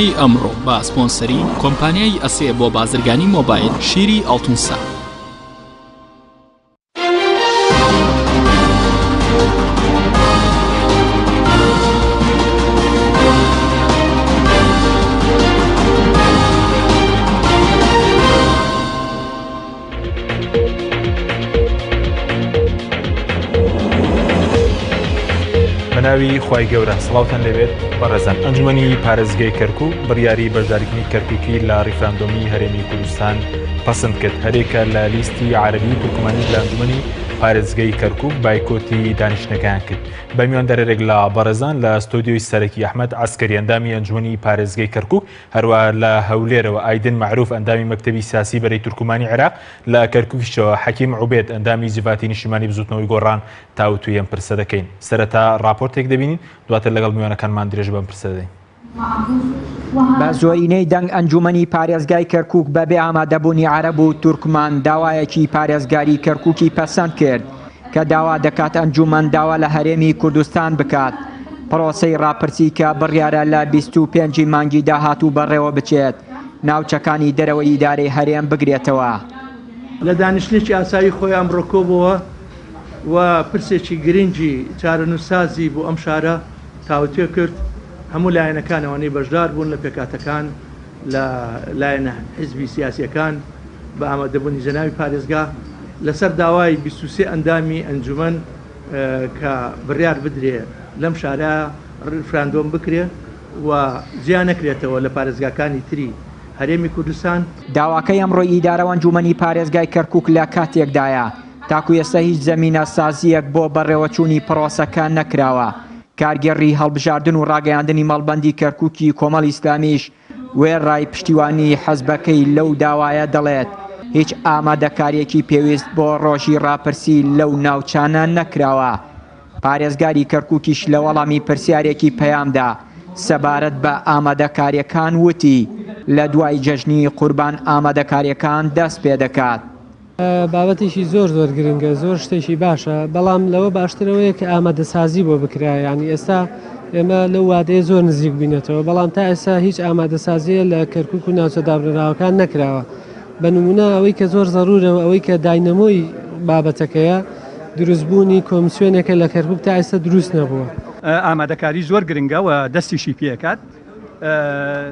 ی ئەمڕۆ بە سپۆنسەری کۆمپانیای ئەسێ بۆ بازرگانی مۆبایل شیری ئاڵتونسا. بەناوی خوای گەورە سڵاوتان لێبێت بەڕێزان ئەنجومەنی پارێزگای کەرکوک بڕیاری بەشداریکردنی کەرکوکی لە ڕیفراندۆمی هەرێمی کوردستان پەسند کرد هەرێکە لە لیستی عەرەبی و تورکمانیش لە ئەنجومەنی پارێزگای کەرکوک بایکۆتی دانیشتنەکەیان کرد بە میواندارێک لە بەڕێزان لە ستۆدیۆی سەرەکی ئەحمەد عەسکەری ئەندامی ئەنجومەنی پارێزگای کەرکوک هەروەها لە هەولێرەوە ئایدن مەعروف ئەندامی مەکتەبی سیاسی بەرەی تورکمانی عێراق، لە کەرکوکیشەوە حەکیم عوبێد ئەندامی جڤاتی نیشتیمانی بزوتنەوەی گۆڕان تاوتوێی ئەم پرسە دەکەین. سەرەتا ڕاپۆرتێک دەبینین، دواتر لەگەڵ میوانەکانمان درێژە بەم پرسە دەدەین. بە زۆرینەی دەنگ ئەنجوومەنی پارێزگای کەرکووک بەبێ ئامادەبوونی عەرەب و تورکمان داوایەکی پارێزگاری کەرکووکی پەسەند کرد کە داوا دەکات ئەنجوومەن داوا لە هەرێمی کوردستان بکات پرۆسەی ڕاپرسی کە بڕیارە لە 25 ی مانگی داهاتوو بەڕێوەبچێت ناوچەکانی دەرەوەی ئیدارەی هەرێم بگرێتەوە. لە دانیشتنێکی ئاسایی خۆی ئەمڕۆ کۆبۆوە و پرسێکی گرنگی چارەنووسسازی بۆ ئەم شارە تاوتوێ کرد، هەموو لایەنەکان ئەوانەی بەشدار بوون لە پێکهاتەکان، لە لایەنە حیزبی سیاسییەکان بە ئامادەبوونی جەنابی پارێزگا لەسەر داوای 23 ئەندامی ئەنجومەن کە بڕیار بدرێ لەم شارە ڕیفراندۆم بکرێ و جیا نەکرێتەوە لە پارێزگاکانی تری هەرێمی کوردستان. داواکەی ئەمڕۆی ئیدارە و ئەنجومەنی پارێزگای کەرکوک لە کاتێکدایە، تاکو ئێستا هیچ زەمینەسازییەک بۆ بەڕێوەچوونی پڕۆسەکە نەکراوە، کارگێڕی هەڵبژاردن و ڕاگەیاندنی مەڵبەندی کەرکوکی کۆمەڵی ئیسلامیش وێڕای پشتیوانی حزبەکەی لەو داوایە دەڵێت، هیچ ئامادەکارییەکی پێویست بۆ ڕۆژی ڕاپرسی لەو ناوچانە نەکراوە. پارێزگاری کەرکوکیش لە وەڵامی پرسیارێکی پەیامدا سەبارەت بە ئامادەکارییەکان وتی، لە دوای جەژنی قوربان ئامادەکارییەکان دەست پێدەکات. بابەتێکی زۆر زۆر گرنگە زۆر شتێکی باشە بەڵام لەوە باشترەوەیە کە ئامادەسازی بۆ بکرا ینی ئێستا ئێمە لەو وادەیە زۆر نزیک بینێتەوە بەڵام تا ئێستا هیچ ئامادەسازیە لە کەرکک و ناوچە دابنراوەکان نەکراوە بە نمونە ئەوەی کە زۆر زەرورە و ئەوەی کە داینەمۆی بابەتەکەیە دروستبوونی کۆمسیۆنێکە لە کەرکک تا ئێستا دروست نەبووە. ئامادەکاری زۆر گرنگە و دەستیشی پێکات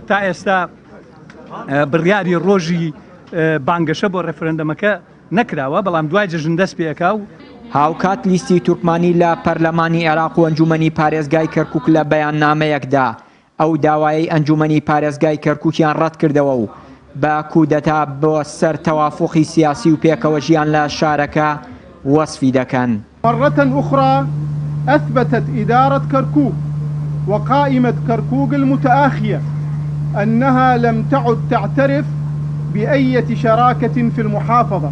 تا ئێستا بڕیاری ڕۆژی بانگەشە بۆ ڕێفرەندەمەکە نەکراوە، بەڵام دوای جەژن دەست پێ ئەکا و. هاوکات لیستی تورکمانی لە پەرلەمانی عێراق و ئەنجومەنی پارێزگای کەرکوک لە بەیاننامەیەکدا ئەو داوایەی ئەنجومەنی پارێزگای کەرکوکیان ڕەتکردەوە و بە کودەتا بۆ سەر تەوافوقی سیاسی و پێکەوەژیان لە شارەکە وەسفی دەکەن. مرة أخرى أثبتت إدارة كركوك وقائمة كركوك المتآخية أنها لم تعد تعترف بأية شراكة في المحافظة.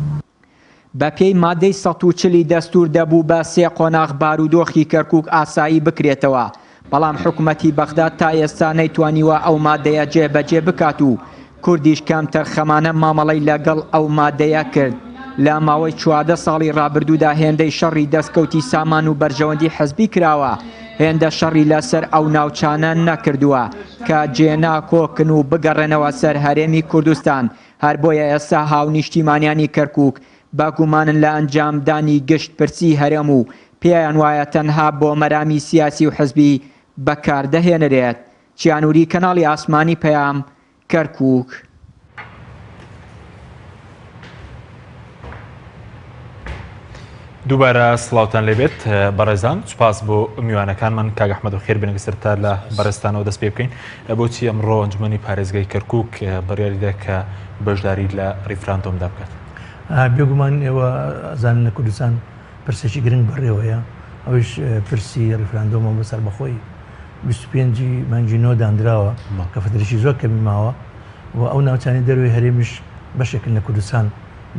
بەپێی مادەی 140 ی دەستوور دەبوو بە سێ قۆناغ بارودۆخی کەرکوک ئاسایی بکرێتەوە، بەڵام حکومەتی بەغداد تا ئێستا نەیتوانیوە ئەو مادەیە جێبەجێ بکات و کوردیش کەمتەرخەمانە مامەڵەی لەگەڵ ئەو مادەیە کرد. لە ماوەی 14 ساڵی ڕابردوودا هێندەی شەڕی دەستکەوتی سامان و بەرژەوەندی حزبی کراوە، هێندە شەڕی لەسەر ئەو ناوچانە نەکردووە کە جێناکۆکن و بگەڕێنەوە سەر هەرێمی کوردستان، هەر بۆیە ئێستا هاونیشتیمانیانی کەرکوک بە گومانن لە ئەنجامدانی گشتپرسی هەرێم و پێیان وایە تەنها بۆ مەرامی سیاسی و حزبی بەکاردەهێنرێت. چیانوری کەناڵی ئاسمانی پەیام، کەرکوک. دووبارە سڵاوتان لێبێت بەڕێزان سوپاس بۆ میوانەکانمان کاک ئەحمەد و خێر بێن سەرتا لە بەڕێزتانەوە دەست پێ بکەین بۆچی ئەمڕۆ ئەنجومەنی پارێزگای کەرکک بڕیاریدا کە بەشداری لە ڕیفراندۆمدا بکات بێگومان ئێوە ئەزانن لە کوردستان پرسێکی گرنگ بەڕێوەیە ئەویش پرسی ڕیفراندۆمە بە سەربەخۆی 25 مانگی نۆ دانراوە کە فترێکی زۆر کەمی ماوە و ئەو ناوچانی دەروی هەرێمیش بەشێکن لە کوردستان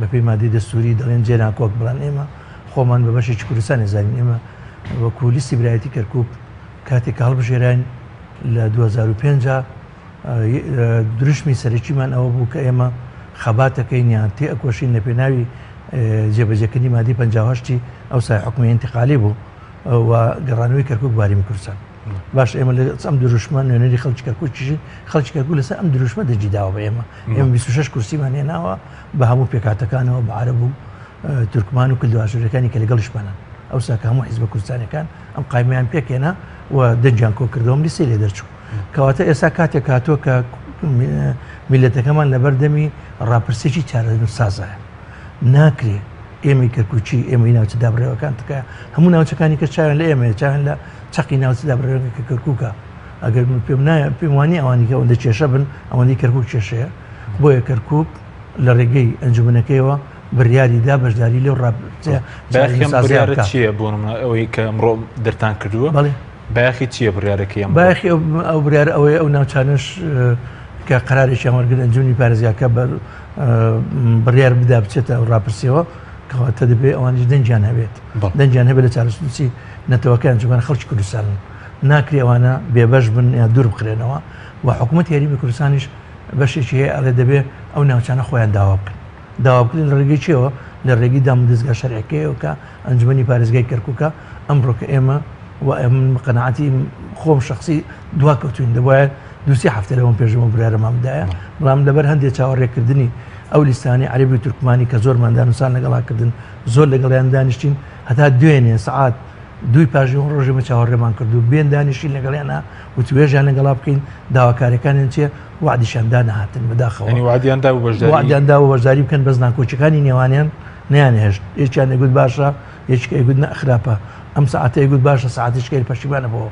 بەپێی مادەی دەستوری دەڵێن جێ ناکۆک بڵان ئێمە خۆمان بە بەشێکی کوردستان ئەزانین ئێمە وەکو لیستی برایەتی کەرکک کاتێک کە هەڵبژێراین لە 2005 دروشمی سەرەکیمان ئەوە بوو کە ئێمە خەباتەکەین یان تێ ئەکۆشین لە پێناوی جێبەجێکردنی مادەی 58 ئەو سای حکومی ئینتقالی بوو و گەڕانەوەی کەرکک باریم کوردستان. باش ئێمە لە ئەم دروشمە نوێنەری خەڵکی کەرکووکیشین خەڵکی کەرکووک لەسەر ئەم دروشمە دەنگی داوە بە ئێمە ئێمە 26 کورسیمان هێناوە بە هەموو پێکهاتەکانەوە بە عەرەب و تورکمان و کلدوئاشوریەکانی کە لەگەڵیشمانن ئەوسا کە هەموو حیزبە کوردستانیەکان ئەم قایمەیان پێکهێنا و دەنگیان کۆکردەوە ئەم لیستەی لێ دەرچوو کەواتە ئێستا کاتێک هاتووە کە میلەتەکەمان لەبەر دەمی ڕاپرسێکی چارەنووسسازایە ناکرێ ئێمەی کەرکوکی ئێمەی ناوچە دابڕێوەکان تکایە هەموو ناوچەکانی کە چاویان لە ئێمەیە چاویان لە چەقی ناوچە دابڕێوەکە کە کەرکوکە ئەگەر من پێم نایە پێم وانی ئەوانی کە ئەوەندە کێشە بن ئەوەندەی کەرکوک کێشەیە بۆیە کەرکوک لە ڕێگەی ئەنجومەنەکەیەوە بڕیاری دا بەشداری لەو ڕاپرسیە بایەخی ئەم چارەنووسسازەیە بڕیارە بکا. چییە بۆ نمونە ئەوەی کە ئەمڕۆ دەرتان کردووە بەڵێ. بایەخی چییە بڕیارەکەی ئەمڕۆ؟ بایەخی ئەو بڕیارە ئەوەیە ئەو ناوچانەش کە قەرارێکیان وەرگرت ئەنجومەنی پارێزگاکە بە بڕیار بدا بچێتە ئەو ڕاپرسیەوە کەواتە دەبێ ئەوانیش دەنگیان هەبێت دەنگیان هەبێت لە چارەنووسی نەتەوەکەیان چونکە خەڵکی کوردستانن ناکرێ ئەوانە بێبەش بن یا دوور بخرێنەوە و حکوومەتی هەرێمی کوردستانیش بەشێکی هەیە ئەڵێ دەبێ ئەو ناوچانە خۆیان داوا بکەن داوا بکرێن لە ڕێگەی چیەوە لە ڕێگەی دامودەزگا شەرعیەکەیەوە کە ئەنجومەنی پارێزگای کەرکووکە ئەمڕۆ کە ئێمە و ئەمن قەناعەتی خۆم شخصی دوا کەوتوین دەبواە دوسی هەفتە لەوەم پێشەوە برارەمان بدایە بەڵام لەبەر هەندێک چاوەڕێکردنی ئەو لیستانی عەربی و تورکمانی کە زۆرمان دانوسان لەگەڵا کردن زۆر لەگەڵیان دانیشتین هەتا دوێنێ سەعات دووی پاژی ڕۆژێ مە چاوەڕێمان کردو بێن دانیشتین لەگەڵیانە وتوێژیان لەگەڵا بکەین داواکاریەکانیان چیە وەعدیشیان دا نەهاتن بەداخەوە. یانی وەعدیان دابوو بەشداری. وەعدیان دابوو بەشداری بکەن بەس ناکۆکیەکانی نێوانیان نەیانهێشت یەکیان ئەیگوت باشە یەکێک ئەیگوت نە خراپە ئەم سەعاتە ئەیگوت باشە سەعاتێکی کەی پەشیمانە بۆ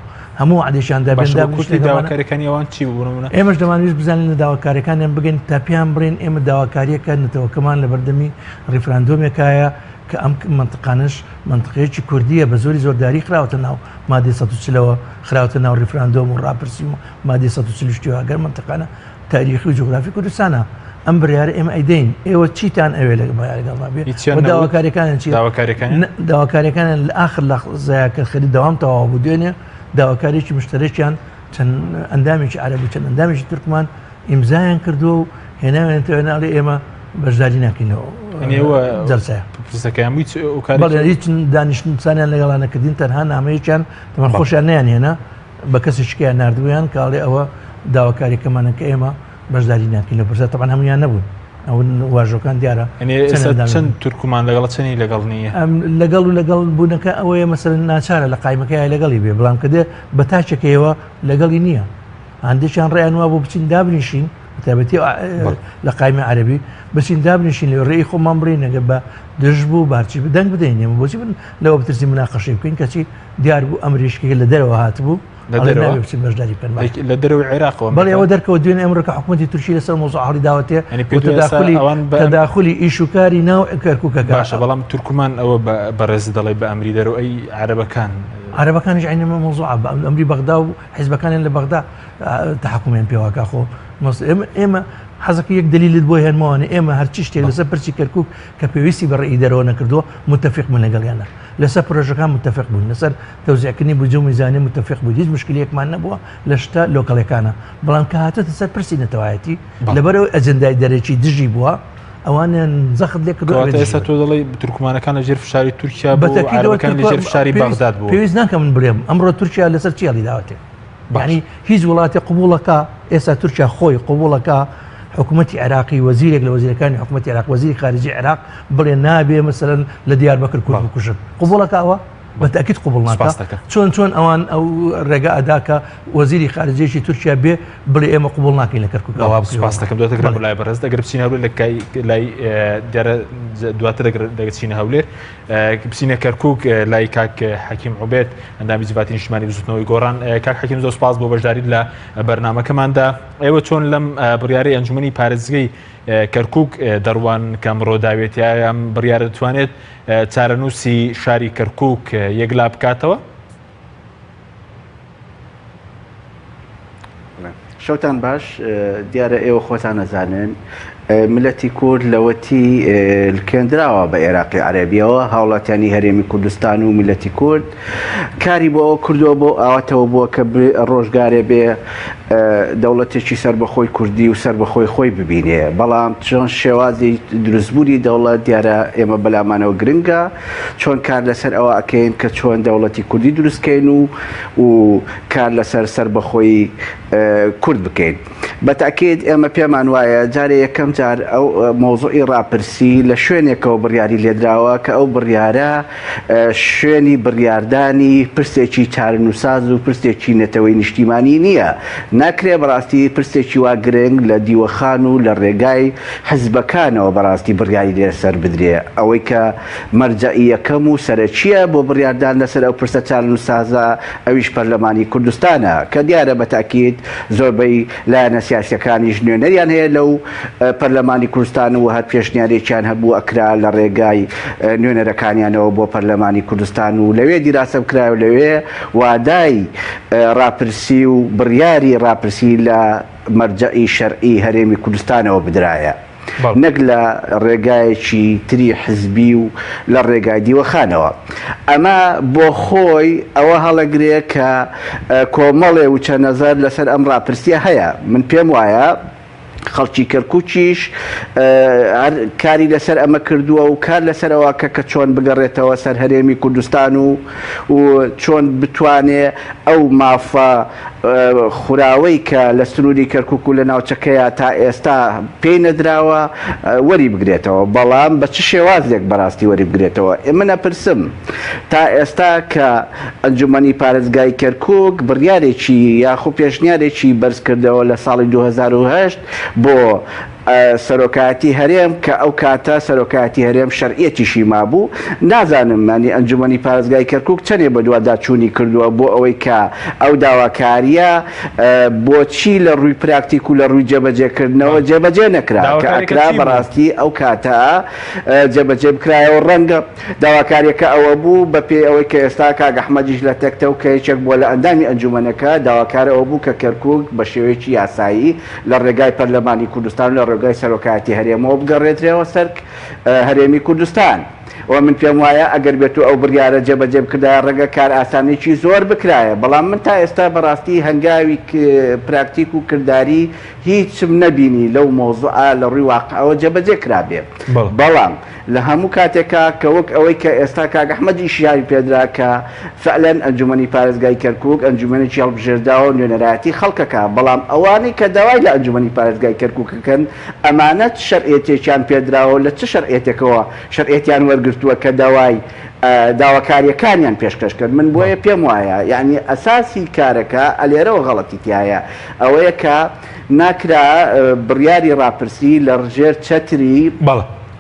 هەموو وەعدێکیان دا بێن باشە بە دابنیشن کورتی لەگەڵمانە. داواکاریەکانی ئەوان چی بوو بۆ نموونە؟ ئێمەش دەمانویست بزانین لە داواکاریەکانیان بگەین تا پێیان بڵێین ئێمە داواکاریەکە نەتەوەکەمان لەبەردەمی ڕیفراندۆمێکایە کە ئەم مەنتقانەش مەنتقەیەکی کوردیە بە زۆری زۆرداری خراوەتە ناو مادەی 140 ەوە خراوەتە ناو ڕیفراندۆم و ڕاپرسی و مادەی 140 شتی وا گەر مەنتقانە تاریخی و جوگرافی کوردستانە ئەم بڕیارە ئێمە ئەیدەین ئێوە چیتان ئەوێ لە لەگەڵمان بێ هیچیان و نەوت؟ داواکاریەکانیان چیە؟ داواکاریەکانیان؟ نە، داواکاریەکانیان لە ئاخر لەحزەیا کە خەریک دەوام تەواو بوو دوێنێ داواکاریەکی مشتەرەکیان چەند ئەندامێکی عەرەب و چەند ئەندامێکی تورکمان ئیمزایان کردووە و هێناویانەتەوە ناڵێ ئێمە بەشداری ناکەین لەو یعنی ئێوە جەلسەیە. پرسەکەیان بوو هیچ ئەو بەڵێ کارێکی هیچ دانیشتنسانیان لەگەڵا نەکردین تەنها نامەیەکیان تەمان خۆشیان نەیان هێنا بە کەسێکیان ناردبوویان کە ئەڵێ ئەوە داواکاریەکەمانە کە ئێمە بەشداری ناکەین لە پرسە تەبعەن هەموویان نەبوون ئەو واژۆکان دیارە یعنی چەند ئێستا ئەندام چەند تورکمان لەگەڵ چەنی لەگەڵ نییە؟ ئەم لەگەڵ و لەگەڵ بوونەکە ئەوەیە مەسەلەن ناچارە لە قایمەکەی لەگەڵی بێ بەڵام کە دێ بە تاکێکەیەوە لەگەڵی نییە هەندێکیان ڕێیان وابوو بچین دابنیشین بەتایبەتی لە قایمی عەرەبی بچین دابنیشین لێ ڕێی خۆمان بڕین ئەگەر بە دژ بوو بارچی دەنگ بدەین ئێمە بۆچی بن لەوە بترسین مناقەشەی بکەین کەچی دیار بوو ئەمریشکەکە لە دەرەوە هاتبوو لە ئەڵێ دەرەوە؟ نابێ بچین بەشداری بکەن بەڵێ. لە دەرەوەی عێراقەوە بەڵێ ئەوە دەرکەوت دوێنێ ئەمڕۆ کە حکوومەتی تورکی لەسەر مەوزوع هەڵی داوەتێ یعنی و پێت وایە ئێستا تەداخولی ئەوان بە تەداخولی ئیش و کاری ناو کەرکووکەکە باشە بەڵام تورکمان ئەوە بە بەڕێز دەڵێ بە ئەمری دەرەوە ئەی عەرەبەکان عەرەبەکانیش عەینە مەوزوعە بە ئەمری بەغدا و حیزبەکانیان لە بەغدا تەحەکومیان پێوەکا خۆ ئێمە حەزەکە یەک دلیلت بۆ هێنمەوانێ ئێمە هەرچی شتێک لەسەر پرسی کەرکک کە پێویستی بە ڕێی دەرەوە نەکردووە متفق من لەگەڵیانە لەسەر پرۆژەکان متفق بوون لەسەر تەوزیعکردنی بودجە و میزانیە متفق بوو هیچ مشکلەیەکمان نەبووە لە شتە لۆکەڵەکانە بەڵام کە هاتۆتە سەر پرسی نەتەوایەتی لەبەرەوەی ئەجندای دەرەکی دژی بووە ئەوانیان زەخت لێ کردو کەواتە ئێستا تۆ دەڵێی تورکمانەکان لە ژێر فشاری تورکیا بوو عەرەبەکان لە ژێر فشاری بەغداد بوو پێویست ناکەم من بڵێم ئەمڕۆ تورکیا لەسەر چی هەڵی داوەتێ یعنی هیچ وڵاتێ قبوڵەکە ئێستا تورکیا خۆی قبوڵەکە حکوومەتی عێراقی وەزیرێک لە وەزیرەکانی حکوومەتی عێراق وەزیری خارجی عێراق بڵێ نابێ مەسەلەن لە دیاربەکر کورد بکوژن قبوڵەکە ئەوە بە تەئکید قبوڵ ناکا سپاس دەکەم. چۆن چۆن ئەوان ئەو ڕێگا ئەدا کە وەزیری خارجیەکی تورکیا بێ بڵێ ئێمە قبوڵ ناکەین لە کەرکوک ئەوا بکرێ سپاس دەکەم دواتر گەڕێم بەڵێ. بۆ لای بەڕێزت ئەگەر بچینە هەولێر لە کای لای دیارە دواتر ئەگەر دەچینە هەولێر بچینە کەرکوک لای کاک حەکیم عوبێد ئەندامی جڤاتی نیشتمانی بزوتنەوەی گۆڕان کاک حەکیم زۆر سپاس بۆ بەشداریت لە بەرنامەکەماندا ئێوە چۆن لەم بڕیارەی ئەنجومەنی پارێزگەی کەرکوک دەڕوان کە ئەمڕۆ داوێتی ئایا ئەم بڕیارە دەتوانێت چارەنووسی شاری کەرکووک یەکلا بکاتەوە؟ شەوتان باش دیارە ئێوە خۆتان ئەزانن. میللەتی کورد لەوەتی لکێندراوە بە ئێراقی عەرەبیەوە، هاوڵاتیانی هەرێمی کوردستان و میللەتی کورد کاری بۆ ئەوە کردووە، بۆ ئاواتەوە بووە کە ڕۆژگارێ بێ دەوڵەتێکی سەربەخۆی کوردی و سەربەخۆی خۆی ببینێ، بەڵام چۆن شێوازی دروستبوونی دەوڵەت دیارە ئێمە بەلامانەوە گرنگە، چۆن کار لەسەر ئەوە ئەکەین کە چۆن دەوڵەتی کوردی دروستکەین و و کار لەسەر سەربەخۆی کورد بکەین. بە تەئکید ئێمە پێمان وایە جارێ یەکەم جار ئەو مەوزوعی ڕاپرسی لە شوێنێکەوە بڕیاری لێدراوە کە ئەو بڕیارە شوێنی بڕیاردانی پرسێکی چارەنووساز و پرسێکی نەتەوەی نیشتیمانی نییە. ناکرێ بەڕاستی پرسێکی وا گرنگ لە دیوەخان و لە ڕێگای حزبەکانەوە بەڕاستی بڕیاری لەسەر بدرێ. ئەوەی کە مەرجەعی یەکەم و سەرەکییە بۆ بڕیاردان لەسەر ئەو پرسە چارەنووسسازە ئەویش پەرلەمانی کوردستانە کە دیارە بە تەئکید زۆربەی لایەنە سیاسیەکانیش نوێنەریان هەیە لەو پەرلەمانی کوردستان و هەر پێشنیارێکیان هەبوو ئەکرا لە ڕێگای نوێنەرەکانیانەوە بۆ پەرلەمانی کوردستان و لەوێ دیراسە بکرایە و لەوێ وادای ڕاپرسی و بڕیاری ڕاپرسی لە مەرجەعی شەرعی هەرێمی کوردستانەوە بدرایە. نەک لە ڕێگایەکی تری حزبی و لە ڕێگای دیوەخانەوە. ئەمە بۆ خۆی ئەوە هەڵەگرێ کە کۆمەڵێ وچە نەزەر لەسەر ئەم ڕاپرسیە هەیە. من پێم وایە خەڵکی کەرکوکیش هەر کاری لەسەر ئەمە کردووە و کار لەسەر ئەوە کە کە چۆن بگەڕێتەوە سەر هەرێمی کوردستان و و چۆن بتوانێ ئەو مافە خوراوەی کە لە سنووری کەرکوک و لە ناوچەکەیا تا ئێستا پێی نەدراوە وەری بگرێتەوە، بەڵام بە چ شێوازێک بەراستی وەری بگرێتەوە؟ من ئەپرسم تا ئێستا کە ئەنجومەنی پارێزگای کەرکوک بڕیارێکی یاخو پێشنیارێکی بەرزکردەوە لە ساڵی 2008 بۆ سەرۆکایەتی هەرێم کە ئەو کاتە سەرۆکایەتی هەرێم شەرعیەتیشی مابوو، نازانم یانی ئەنجومەنی پارێزگای کەرکوک چەنێ بەدواداچوونی کردووە بۆ ئەوەی کە ئەو داواکارییە بۆچی لە ڕووی پراکتیک و لە ڕووی جێبەجێکردنەوە جێبەجێ نەکرا کە ئەکرا بەڕاستی ئەو کاتە جێبەجێ بکرایەوە ڕەنگە داواکاریەکە ئەوە بوو بە پێی ئەوەی کە ئێستا کاک ئەحمەدیش لە تەکتە و کە یەکێک بووە لە ئەندامی ئەنجومەنەکە داواکار ئەوە بوو کە کەرکوک بە شێوەیەکی یاسایی لە ڕێگای پەرلەمانی کوردستان و لە ڕێگای سەرۆکایەتی هەرێمەوە بگەڕێترێەوە سەر هەرێمی کوردستان و من پێم وایە ئەگەر بێتو ئەو بڕیارە جێبەجێ بکردایە ڕەنگە کارئاسانیی زۆر بکرایە بەڵام من تا ئێستا بەڕاستی هەنگاوی پراکتیک و کرداری هیچم نەبینی لەو مەوزوعە لە ڕووی واقعەوە جێبەجێ کرابێ بەڵام لە هەموو کاتێکا کە وەک ئەوەی کە ئێستا کاک ئەحمەد ئیشاری پێدرا کە فعلەن ئەنجومەنی پارێزگای کەرکوک ئەنجومەنێکی هەڵبژێرداوە و نوێنەرایەتی خەڵکەکە بەڵام ئەوانەی کە داوای لە ئەنجومەنی پارێزگای کەرکوک ئەکەن ئەمانە چ شەرعیەتێکیان پێدراوە و لە چ شەرعیەتێکەوە شەرعیەتیان وەرگرتووە کە داوای داواکاریەکانیان پێشکەش کرد من بۆیە پێم وایە یانی ئەساسی کارەکە ئەلێرەوە غەڵەتی تیایە ئەوەیە کە ناکرا بڕیاری ڕاپرسی لە ژێر چەتری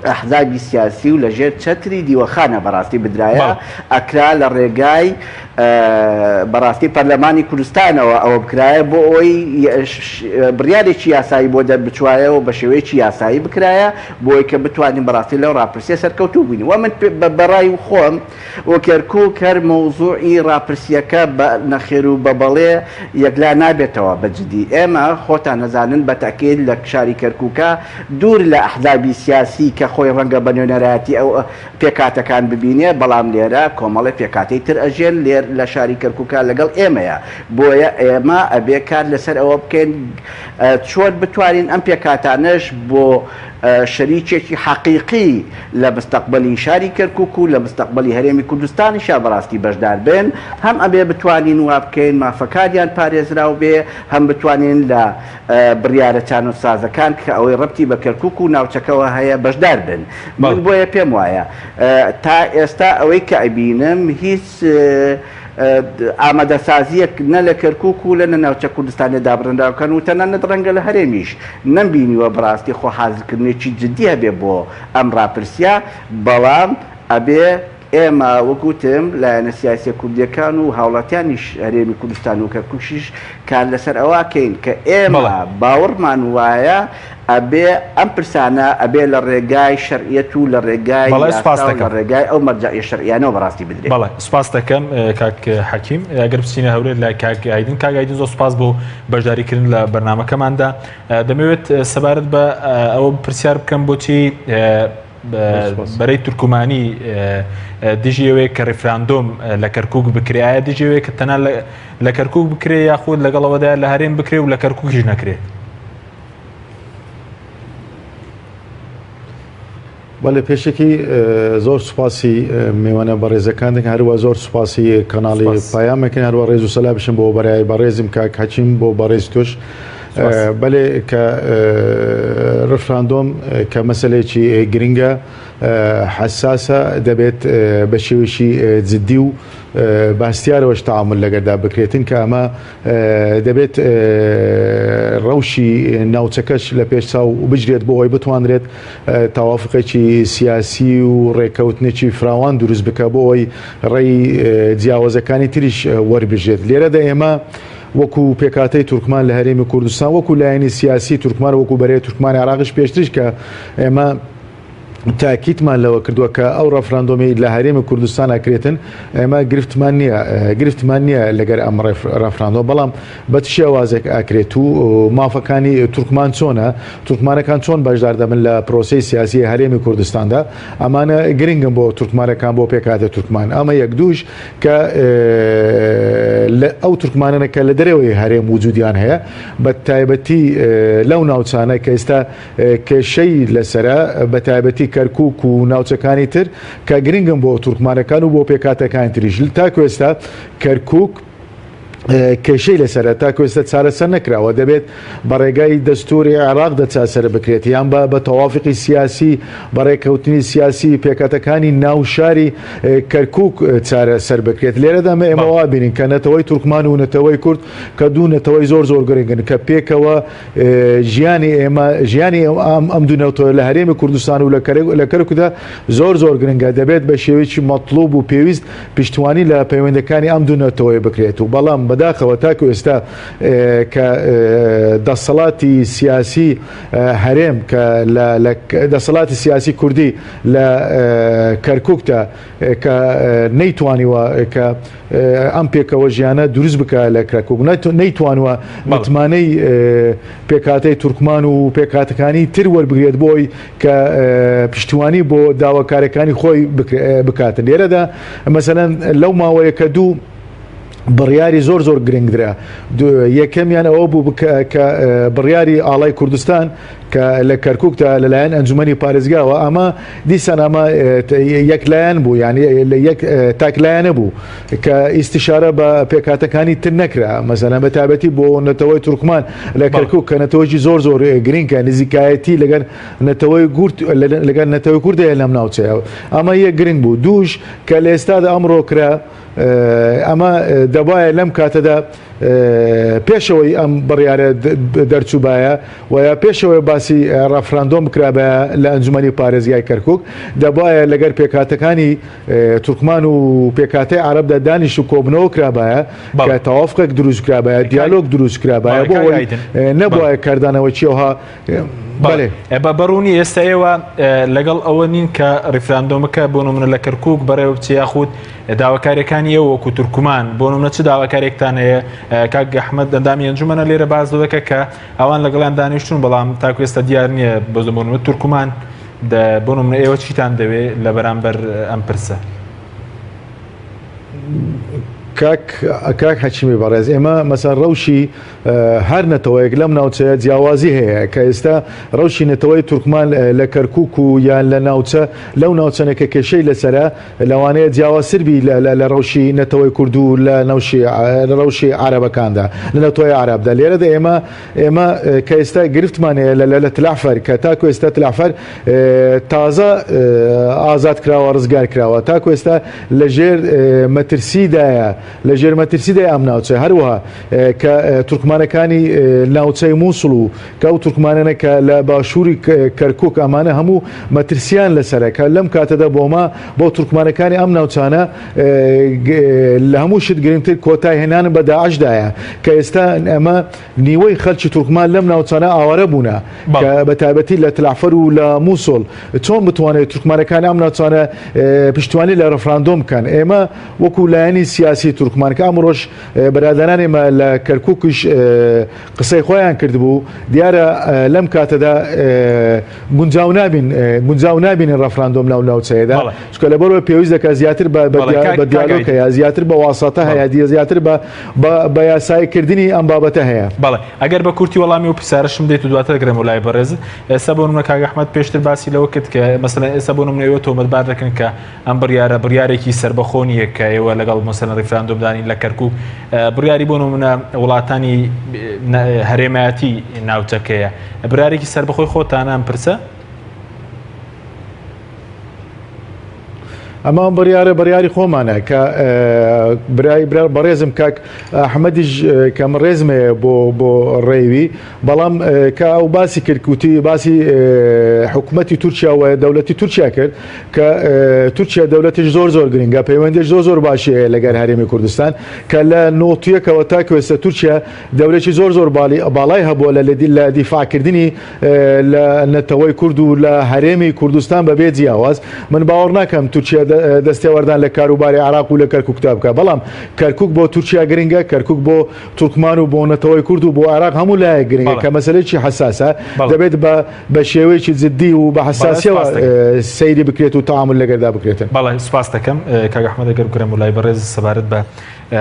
ئەحزابی سیاسی و لە ژێر چەتری دیوەخانە بەڕاستی بدرایە، ئەکرا لە ڕێگای بەڕاستی پەرلەمانی کوردستانەوە ئەوە بکرایە بۆ ئەوەی بڕیارێکی یاسایی بۆ دەربچوایە و بە شێوەیەکی یاسایی بکرایە بۆ ئەوەی کە بتوانین بەڕاستی لەو ڕاپرسیە سەرکەوتوو بووین و من بەڕای خۆم و کەرکوک هەر مەوزوعی ڕاپرسیەکە بە نەخێر و بە بەڵێ یەکلا نابێتەوە بە جدی ئێمە خۆتان ئەزانن بە تەئکید لە شاری کەرکوکا دوور لە ئەحزابی سیاسی کە خۆی ڕەنگە بە نوێنەرایەتی ئەو پێکهاتەکان ببینێ بەڵام لێرە کۆمەڵێ پێکهاتەی تر ئەژێن لێر لە شاری کەرکوکا لەگەڵ ئێمەیە بۆیە ئێمە ئەبێ کار لەسەر ئەوە بکەین چۆن بتوانین ئەم پێکهاتانەش بۆ شەریکێکی حەقیقی لە مستەقبەلی شاری کەرکوک و لە مستەقبەلی هەرێمی کوردستانیشا بەڕاستی بەشدار بن، هەم ئەبێ بتوانین وا بکەین مافەکانیان پارێزراو بێ، هەم بتوانین لە بڕیارە چانوسسازەکان کە ئەوەی ڕەبتی بە کەرکوک و ناوچەکەوە هەیە بەشدار بن. من بۆیە پێم وایە تا ئێستا ئەوەی کە ئەبینم هیچ ئامادەسازییەک نە لە کەرکوک و لە نە ناوچە کوردستانیە دابڕێنراوەکان و تەنانەت ڕەنگە لە هەرێمیش نەمبینیوە بەڕاستی خۆ حازرکردنێکی جدی هەبێ بۆ ئەم ڕاپرسیە، بەڵام ئەبێ ئێمە وەک وتم لایەنە سیاسیە کوردیەکان و هاوڵاتیانیش هەرێمی کوردستان و کەرکوکیش کار لەسەر ئەوە ئەکەین کە ئێمە باوەڕمان وایە ئەبێ ئەم پرسانە ئەبێ لە ڕێگای شەرعیەت و لە ڕێگای یاسا و لە ڕێگای ئەو مەرجەعیە شەرعیانەوە بەڕاستی بدرێ. بەڵێ سوپاست دەکەم کاک حەکیم. ئەگەر بچینە هەولێر لای کاک ئایدن. کاک ئایدن زۆر سوپاس بۆ بەشداریکردن لە بەرنامەکەماندا. دەمەوێت سەبارەت بە ئەوە پرسیار بکەم بۆچی بەرەی تورکمانی دژی ئەوەیە کە ڕیفراندۆم لە کەرکک بکرێ ئایا دژی ئەوەیە کە تەنها لە کەرکک بکرێ یاخود لەگەڵەوەدا لە هەرێم بکرێ و لە کەرککیش نەکرێت؟ بەڵێ پێشەکی زۆر سوپاسی میوانە بەڕێزەکان دەکەن هەروە زۆر سوپاسی کەناڵی پەیامەکەن هەروە ڕێز و سەلامشم بۆ بەرای بەڕێزم کاک حەکیم بۆ بەڕێز تۆش بەلێ کە ڕفراندۆم کە مەسلەیەکی گرنگە حساسە دەبێت بە شێوەیەکی جددی و باستیارەوەش تعامل لەگەردا بکرێتن کە ئەمە دەبێت ڕەوشی ناوچەکەش لە پێش چاو بگرێت بۆ ئەوەی بتوانرێت تەوافقێکی سیاسی و ڕێککەوتنێکی فراوان دروست بکە بۆ ئەوەی ڕێی جیاوازەکانی تریش وەربژێت لێرەدا ئێمە وەکو پێکاتەی تورکمان لە هەرێمی کوردستان وەکو لایەنی سیاسی تورکمان وەکو بەرەی تورکمان عێراقیش پێشتریش کە ئێمە تاکیدمان لەوە کردووە کە ئەو ڕەفراندۆمی لە هەرێمی کوردستان ئەکرێتن ئێمە گرفتمان نییە گرفتمان نییە لەگەر ئەم ڕەفراندۆم بەڵام بە چ شێوازێک ئەکرێت و مافەکانی تورکمان چۆنە تورکمانەکان چۆن بەشدار دەبن لە پرۆسەی سیاسی هەرێمی کوردستاندا ئەمانە گرنگن بۆ تورکمانەکان بۆ پێکهاتە تورکمان ئەمە یەک دووش کە ئەو تورکمانەنە کە لە دەرەوەی هەرێم وجودیان هەیە بە تایبەتی لەو ناوچانە کە ئێستا کێشەی لەسەرە بە تایبەتی کەرکوک و ناوچەکانی تر کە گرنگن بۆ تورکمانەکان و بۆ پێکهاتەکانی تریش تاکو ئێستا کەرکوک کێشەی لەسەرە تاکو ئێستا چارەسەر نەکراوە دەبێت بە ڕێگای دەستوری عێراق دەچارەسەر بکرێت یان بە بە تەوافقی سیاسی بە ڕێککەوتنی سیاسی پێکهاتەکانی ناو شاری کەرکوک چارەسەر بکرێت لێرەدا ئێمە وا بینین کە نەتەوەی تورکمان و نەتەوەی کورد کە دوو نەتەوەی زۆر زۆر گرنگن کە پێکەوە ژیانی ئێمە ژیانی ئەم دوو نەتەوە لە هەرێمی کوردستان و لە کەرکوکدا زۆر زۆر گرنگە دەبێت بە شێوەیەکی مەتڵوب و پێویست پشتیوانی لە پەیوەندەکانی ئەم دوو نەتەوەیە بکرێت و بەڵام بەداخەوە تاکو ئێستا کە دەسەڵاتی سیاسی هەرێم کە لە دەسەڵاتی سیاسی کوردی لە کەرکوکدا کە نەیتوانیوە کە ئەم پێکەوە ژیانە دروست بکە لە کەرکوک نەیتوانوە متمانەی پێکهاتەی تورکمان و پێکهاتەکانی تر وەربگرێت بۆی کە پشتیوانی بۆ داواکارەکانی خۆی بکاتن لێرەدا مەسەلەن لەو ماوەیە کە دوو بڕیاری زۆر زۆر گرنگ درا یەکەمیان ئەوە بوو کە بڕیاری ئاڵای کوردستان کە لە کەرکوکدا لەلایەن ئەنجومەنی پارێزگاوە ئەمە دیسان ئەمە یەکلایەن بوو یعنی لە یەک تاکلایەنە بوو کە ئیستیشارە بە پێکهاتەکانی تر نەکرا مەسەلەن بە تایبەتی بۆ نەتەوەی تورکمان لە کەرکوک کە نەتەوەیەکی زۆر زۆر گرنگە نزیکایەتی لەگەر نەتەوەی گورد لەگەر نەتەوەی کورد هەیە لەم ناوچەیە ئەمە یەک گرنگ بوو دووش کە لە ئێستادا ئەمڕۆ کرا ئەمە دەبایە لەم کاتەدا پێشەوەی ئەم بڕیارە دەرچووبایە و یا پێشەوەی باسی ڕەفراندۆم بکرابایە لە ئەنجومەنی پارێزگای کەرکوک دەبایە لەگەر پێکهاتەکانی تورکمان و پێکهاتەی عەرەبدا دانیشت و کۆبنەوە کرابایە کە تەوافقێک دروست کرابایە دیالۆگ دروست کرابایە بۆ ئەوەی نەبوایە کاردانەوەی ئەوها بەڵێ بە بەڕوونی ئێستا ئێوە لەگەڵ ئەوە نین کە ڕیفراندۆمەکە بۆ نمونە لە کەرکک بەڕێوە بچێ یاخود داواکاریەکانی ئێوە وەکو تورکمان بۆ نمونە چ داواکارێکتان هەیە کاک ئەحمەد ئەندامی ئەنجومەنە لێرە باس لەوە دەکات کە ئەوان لەگەڵیان دانیشتون بەڵام تاکو ئێستا دیار نییە بۆ نمونە تورکمان بۆ نمونە ئێوە چیتان دەوێ لە بەرامبەر ئەم پرسە؟ کاک کاک حەکیمی بەڕێز ئێمە مەسەن ڕەوشی هەر نەتەوەیەک لەم ناوچەیە جیاوازی هەیە کە ئێستا ڕەوشی نەتەوەی تورکمان لە کەرکوک و یان لە ناوچە لەو ناوچەنە کە کێشەی لەسەرە لەوانەیە جیاوازتر بی لە ڕەوشی نەتەوەی کورد و لە نەوشی لە ڕەوشی عەرەبەکاندا لە نەتەوەی عەرەبدا لێرەدا ئێمە ئێمە کە ئێستا گرفتمان هەیە لە لە تلعفەر کە تاکو ئێستا تلعفەر تازە ئازاد کراوە ڕزگار کراوە تاکو ئێستا لە ژێر مەترسیدایە. لە ژێر مەترسیدای ئەم ناوچەیە هەروەها کە تورکمانەکانی ناوچەی مووسڵ و کە ئەو تورکمانانە کە لە باشووری کەرکوک ئەمانە هەموو مەترسیان لەسەرە کە لەم کاتەدا بۆمە بۆ تورکمانەکانی ئەم ناوچانە لە هەموو شت گرنگتر کۆتای هێنان بە داعشدایە کە ئێستا ئەمە نیوەی خەلکی تورکمان لەم ناوچانە ئاوارە بوونە کە بە تایبەتی لە تلعفەر و لە مووسڵ چۆن بتوانێت تورکمانەکانی ئەم ناوچانە پشتیوانی لە ڕفراندۆم بکەن ئێمە وەکو لایەنی سیاسی تورکمان کە ئەمڕۆش برادەرانی ئێمە لە کەرکوکیش قسەی خۆیان کردبوو دیارە لەم کاتەدا گونجاو نابین گونجاو نابینین ڕەفراندۆم لەو ناوچەیەدا چونکە لەبەرەوە پێویست دەکات زیاتر بە دیالۆگ هەیە زیاتر بە واسەتە هەیە دیە زیاتر بە بە یاساییکردنی ئەم بابەتە هەیە. بەڵێ ئەگەر بە کورتی وەڵامی ئەو پرسیارەشم دێت و دواتر دەگەڕێمەوە لای بەڕێزت. ئێستا بۆ نمونە کاک ئەحمەد پێشتر باسی لەوە کرد کە مەسەلەن ئێستا بۆ نمونە ئێوە تۆمەتبار دەکەن کە ئەم بڕیارە بڕیارێکی سەربەخۆ نییە کە ئێوە لەگەڵ مەسەلەن ڕیفراندۆم دانین لە کەرکوک بڕیاری بۆ نمونە وڵاتانی هەرێمایەتی ناوچەکەیە بڕیارێکی سەربەخۆی خۆتانە ئەم پرسە؟ ئەمە ئەم بڕیارە بڕیاری خۆمانە کە برای بەڕێزم کاک ئەحمەدیش کە من ڕێزم هەیە بۆ بۆ ڕێوی بەڵام کە ئەو باسی کرد کوتی باسی حکوومەتی تورکیا و دەولەتی تورکیا کرد کە تورکیا دەولەتیش زۆر زۆر گرنگە پەیوەندیش زۆر زۆر باشی هەیە لەگەر هەرێمی کوردستان کە لە نۆتیەکەوە تا کوێستە تورکیا دەورێکی زۆر زۆر باڵای هەبووە لە لە دیفاعکردنی لە نەتەوەی کورد و لە هەرێمی کوردستان بەبێ جیاواز من باوەڕ ناکەم تورکیا دەستێوەردان لە کاروباری عراق و لە کەرکوکدا بکە بەڵام کەرکک بۆ تورکیا گرنگە کەرکک بۆ تورکمان و بۆ نەتەوەی کورد و بۆ عراق هەموو لایەک گرنگە کە مەسلەیەکی حساسە دەبێت بە بە شێوەیەکی جددی و بە حساسیەوە سەیری بکرێت و تعامل لەگەردا بکرێتن. بەڵێ سپاس دەکەم کاک ئەحمەد ئەگەر بگەڕێمەوە لای بەڕێز سەبارەت بە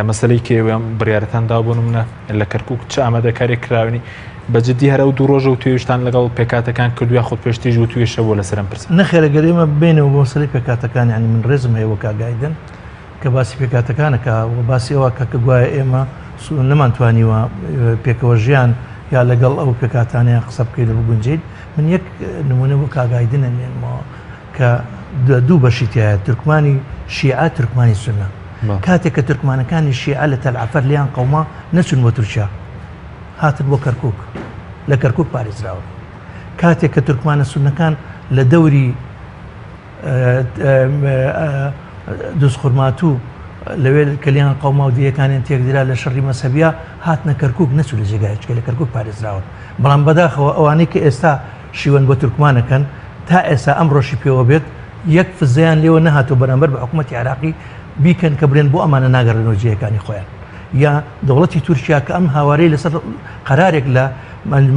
مەسەلەی کە ئێوە بڕیارەتان داوە بۆ نمونە لە کەرکک چ ئامادەکاریەک کراونی بە جدی هەر ئەو دوو ڕۆژە وتوێژتان لەگەڵ پێکهاتەکان کردو یاخود پێشتریش وتوێژ هەبووە لەسەر ئەم پرسە؟ نەخێر ئەگەر ئێمە بێینەوە بۆ مەسەلەی پێکهاتەکان یانی من ڕێزم هەیە بۆ کاک ئایدن کە باسی پێکهاتەکان ئەکا و باسی ئەوە ئەکا کە گوایە ئێمە نەمانتوانیوە پێکەوە ژیان یا لەگەڵ ئەو پێکهاتانەیان قسە بکەین و بگونجێین من یەک نمونە بۆ کاک ئایدن ئەنێنمەوە کە دوو بەشی تایە تورکمانی شیعە تورکمانی سونە کاتێک کە تورکمانەکانی شیعە لە تەلعەفەر لێیان قەوما نەچون بۆ تورکیا هاتن بۆ کەرکک لە کەرکک پارێزراون کاتێک کە تورکمانە سونەکان لە دەوری دوزخورماتوو لەوێ کە لێیان قەوما و دێیەکانیان تێکدرا لە شەڕی مەزهەبیا هاتنە کەرکوک نەچوو لە جێگایەک چکە لە کەرکوک پارێزراون بەڵام بەداخەوە ئەوانەی کە ئێستا شیوەن بۆ تورکمانەکەن تا ئێستا ئەمڕۆشی پێوە بێت یەک فزەیان لێوە نەهاتوە بەرامبەر بە حکوومەتی عێراقی بیکەن کە بڵێن بۆ ئەمانە ناگەڕێنەوە جێیەکانی خۆیان یا دەوڵەتی تورکیا کە ئەم هاوارەی لەسەر قەرارێک لە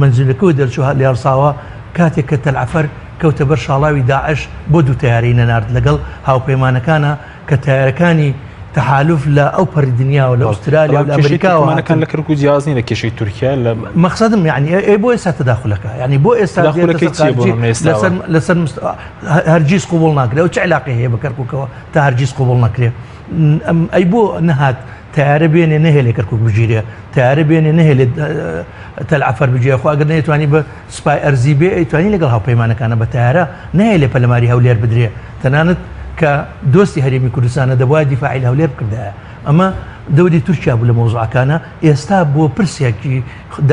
مەنزلەکەوە دەرچوو لێڕساوە کاتێک کە تەلعەفەر کەوتە بەر شاڵاوی داعش بۆ دوو تەیارەی نەنارد لەگەڵ هاوپەیمانەکانا کە تەیارەکانی تەحالوف لە ئەو پەڕی دنیاوە لە ئوسترالیا و لە ئەمریکاوە هاتن. لە کەرکوک جیاواز نیە لە کێشەی تورکیا لە مەقسەدم یعنی ئێ بۆ ئێستا تەداخولەکە یعنی بۆ ئێستا تەداخولەکەی چییە بۆ نمونە ئێستاوە؟ لەسەر لەسەر هەرگیز قبوڵ ناکرێ ئەو چ علاقەی هەیە بە کەرکوکەوە تا هەرگیز قبوڵ نەکرێ ئەی بۆ نەهات تەیارە بێنێ نەهێلێ کەرکوک بگیرێ تەیارە بێنێ نەهێلێ تەلعەفەر بگیرێ خۆ ئەگەر نەیتوانی بە سوپای ئەرزی بێ ئەیتوانی لەگەڵ هاوپەیمانەکانە بە تەیارە نەهێلێ پەلەماری هەولێر بدرێ تەنانەت کە دۆستی هەرێمی کوردستانە دەبوایە دیفاعی لە هەولێر بکردایە ئەمە دەوری تورکیا بوو لە مەوزوعەکانە ئێستا بۆ پرسێکی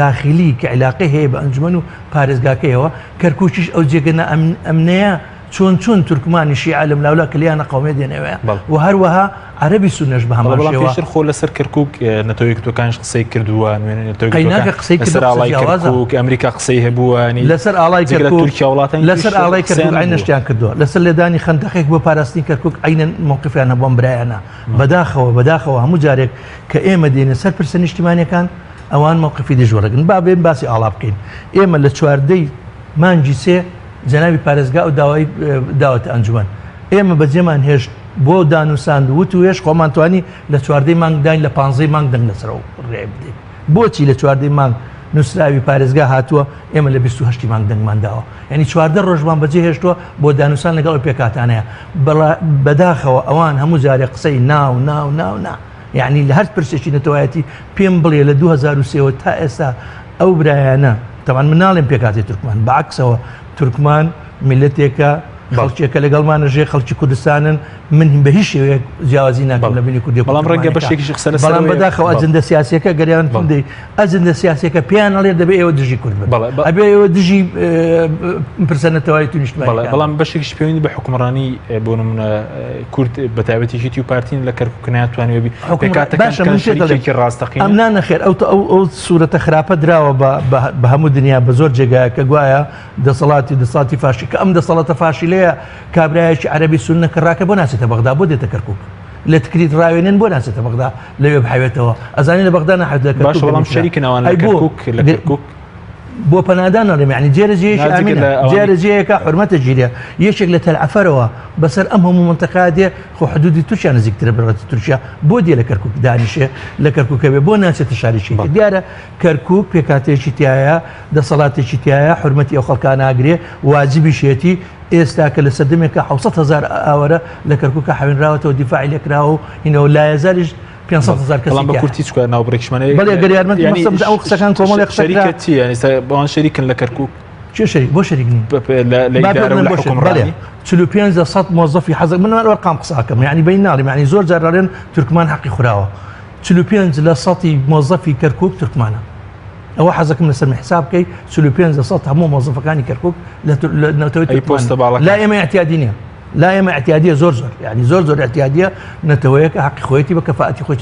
داخلی کە عیلاقەی هەیە بە ئەنجومەن و پارێزگاکەیەوە کەرکوکیش ئەو جێگە نائەمنەیە چۆن چۆن تورکمانی شیعە لەم لاولا کە لێیان نەقەومێ دێنەوە و هەروەها عەرەبی سوننەش بە هەمان بەڵام شێوە. پێشتر خۆ لەسەر کەرکوک نەتەوە یەکگرتووەکانیش قسەی کردووە، نوێنەری نەتەوە قەیناکە یەکگرتووەکان قسەی لەسەر کردووە، قسە ئاڵای جیاوازە. کەرکوک، ئەمریکا قسەی هەبووە، یانی لەسەر ئاڵای جگە لە کەرکوک تورکیا وڵاتانی تریش لەسەر ئاڵای کەرکوک قسەیان عەینەن هەبووە. شتیان کردووە، لەسەر لێدانی خەندەقێک بۆ پاراستنی کەرکوک عەینەن مەوقفیان هەبوو ئەم برایانە. بەداخەوە بەداخەوە هەموو جارێک کە ئێمە دێینە سەر پرسە نیشتیمانیەکان ئەوان مەوقفی دژ وەرەگرن. با بێین باسی ئاڵا بکەین. ئێمە لە چواردەی مانگی سێ جەنابی پارێزگا ئەو داوای داوەتە ئەنجومەن. ئێمە بەجێمان هێشت بۆ دانوساند و وتوێژ خۆمان توانی لە چواردەی مانگ داین لە پانزەی مانگ دەنگ لەسەر ئەو بڕیای بدەین. بۆچی لە چواردەی مانگ نووسراوی پارێزگا هاتووە ئێمە لە 28 مانگ دەنگمان داوە؟ یعنی 14 ڕۆژمان بەجێ هێشتووە بۆ دانوسان لەگەڵ ئەو پێکهاتانەیە. بەداخەوە ئەوان هەموو جارێ قسەی نا و نا و نا و نا. یعنی لە هەر پرسێکی نەتەوایەتی پێم بڵێ لە 2003 وە تا ئێستا ئەو برایانە تەبعەن من ناڵێم پێکهاتەی تورکمان بە عەکسەوە تورکمان میللەتێکە خەڵکێکە لەگەڵمانە ژێ خەڵکی کوردستانن من بە هیچ شێوەیەک جیاوازی ناکەم لە بینی کوردی بەڵام ڕەنگە بەشێکیش قسە لەسەر بەڵام بەداخەوە ئەجندە سیاسیەکە گەریان توندەی ئەجندە سیاسیەکە پێیان ئەڵێ دەبێ ئێوە دژی کورد بن ئەبێ ئێوە دژی پرسە نەتەوایەتی و نیشتمانیەکان بەڵام بەشێکیش پەیوەندی بە حکومڕانی بۆ نمونە کورد بە تایبەتی یەکێتی و پارتین لە کەرکوک ناتوانێت بی باشە من پێ دەڵێم ڕاستەقینە ئەم نا نەخێر ئەو ئەو سوورەتە خراپە دراوە بە هەموو دنیا بە زۆر جێگایە کە گوایە دەسەڵاتی دەسەڵاتی فاشی کە ئەم دەسەڵاتە فاشیلەیە کابرایەکی عەرەبی سوننە کە ڕاکە بۆ ناچێتە بەغدا بۆ دێتە کەرکوک لە تکریت ڕاوێنێن بۆ ناچێتە بەغدا لەوێ بحەوێتەوە ئەزانی لە بەغدا ناحەوێت لە باشە کەرکوک بەڵام دەنیشرا شەریکن ئەوان لە ئەی بۆ کەرکوک لە کەرکوک بۆ پەنادان نەڵێم یعنی جێرە جێیەکی نا جگە ئامینە لە ئەوانەی جێرە جێیەکە حورمەتە گیرە یەکێک لە تەلعەفەرەوە بەسەر ئەم هەموو منتەقا دێ خۆ حدودی تورکیا نزیکترە بەڕەتی تورکیا بۆ دێ لە کەرکوک دانیشێ لە کەرکوکە بێ بۆ ناچێتە شارێکی بەڵێ. دیارە کەرکوک پێکهاتەیەکی تیایە دەسەڵاتێکی تیایە حورمەتی ئەو خەڵکانە ئەگرێ واجبیشیەتی ئێستا کە لە سەردەمێکا 700 هەزار ئاوارە لە کەرکوکا حەوێنراوەتەوە دیفاعی لێکراوە و هینەوە لایەزالیش 500 هەزار کەسی بەڵام بە تیایە. کورتی چکە ناوبڕێکیشمان هەیە بەڵێ گەر یارمەتی یعنی مەقسەد ئەو قسەکان کۆمەڵێ قسە کرا. شەریکە چییە یعنی سە ئەوان شەریکن لە کەرکوک چێ شەریک بۆ شەریک نین لە لە با پێ ئیدارە و بڵێم لە بۆ شەریک حوکمڕانی بەڵێ 45 لە سەد مۆزەفی حەزەک من ئەرقام قسە ئەکەم یعنی بەین ناڵێم یعنی زۆر جار ئەڵێن تورکمان حەقی خوراوە 45 لە سەتی مۆزەفی کەرکوک تورکمانە ئەوە حەزەکەم لەسەر من حساب بکەی 45 لە سەد هەموو مۆزەفەکانی کەرکوک لە نەتەوەی ئەی پۆستە باڵەکان؟ لا ئێمە اعتیادی نییە لا ئێمە اعتیادیە زۆر زۆر یعنی زۆر زۆر اعتیادیە نەتەوەیەکە حەقی خۆیەتی بە کەفاەتی خۆی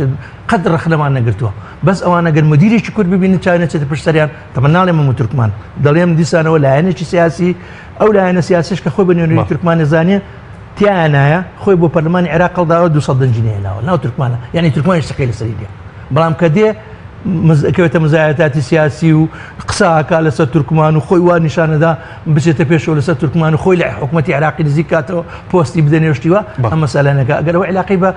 قەت ڕەخنەمان نەگرتووە بەس ئەوان ئەگەر مدیرێکی کورد ببینن چاوی نەچێتە پشت سەریان تەمە ناڵێم هەموو تورکمان دەڵێم دیسانەوە لایەنێکی سیاسی ئەو لایەنە سیاسیش کە خۆی بە نوێنەری تورکمان نەزانێ تیانایە خۆی بۆ پەرلەمانی عێراق هەڵداوە 200 دەنگی نەهێناوە ناو تورکمانە یعنی تورکمانیش سەقەی لەسەری دێ بەڵام کە دێ کەوێتە مزایەتاتی سیاسی و قسە ئەکا لەسەر تورکمان و خۆی وا نیشانەدا بچێتە پێشەوە لەسەر تورکمان و خۆی لە حکوومەتی عێراقی نزیک کاتەوە پۆستی بدەنێ و شتی وا ئەم مەسەلانەکە ئەگەر ئەوە عیلاقەی بە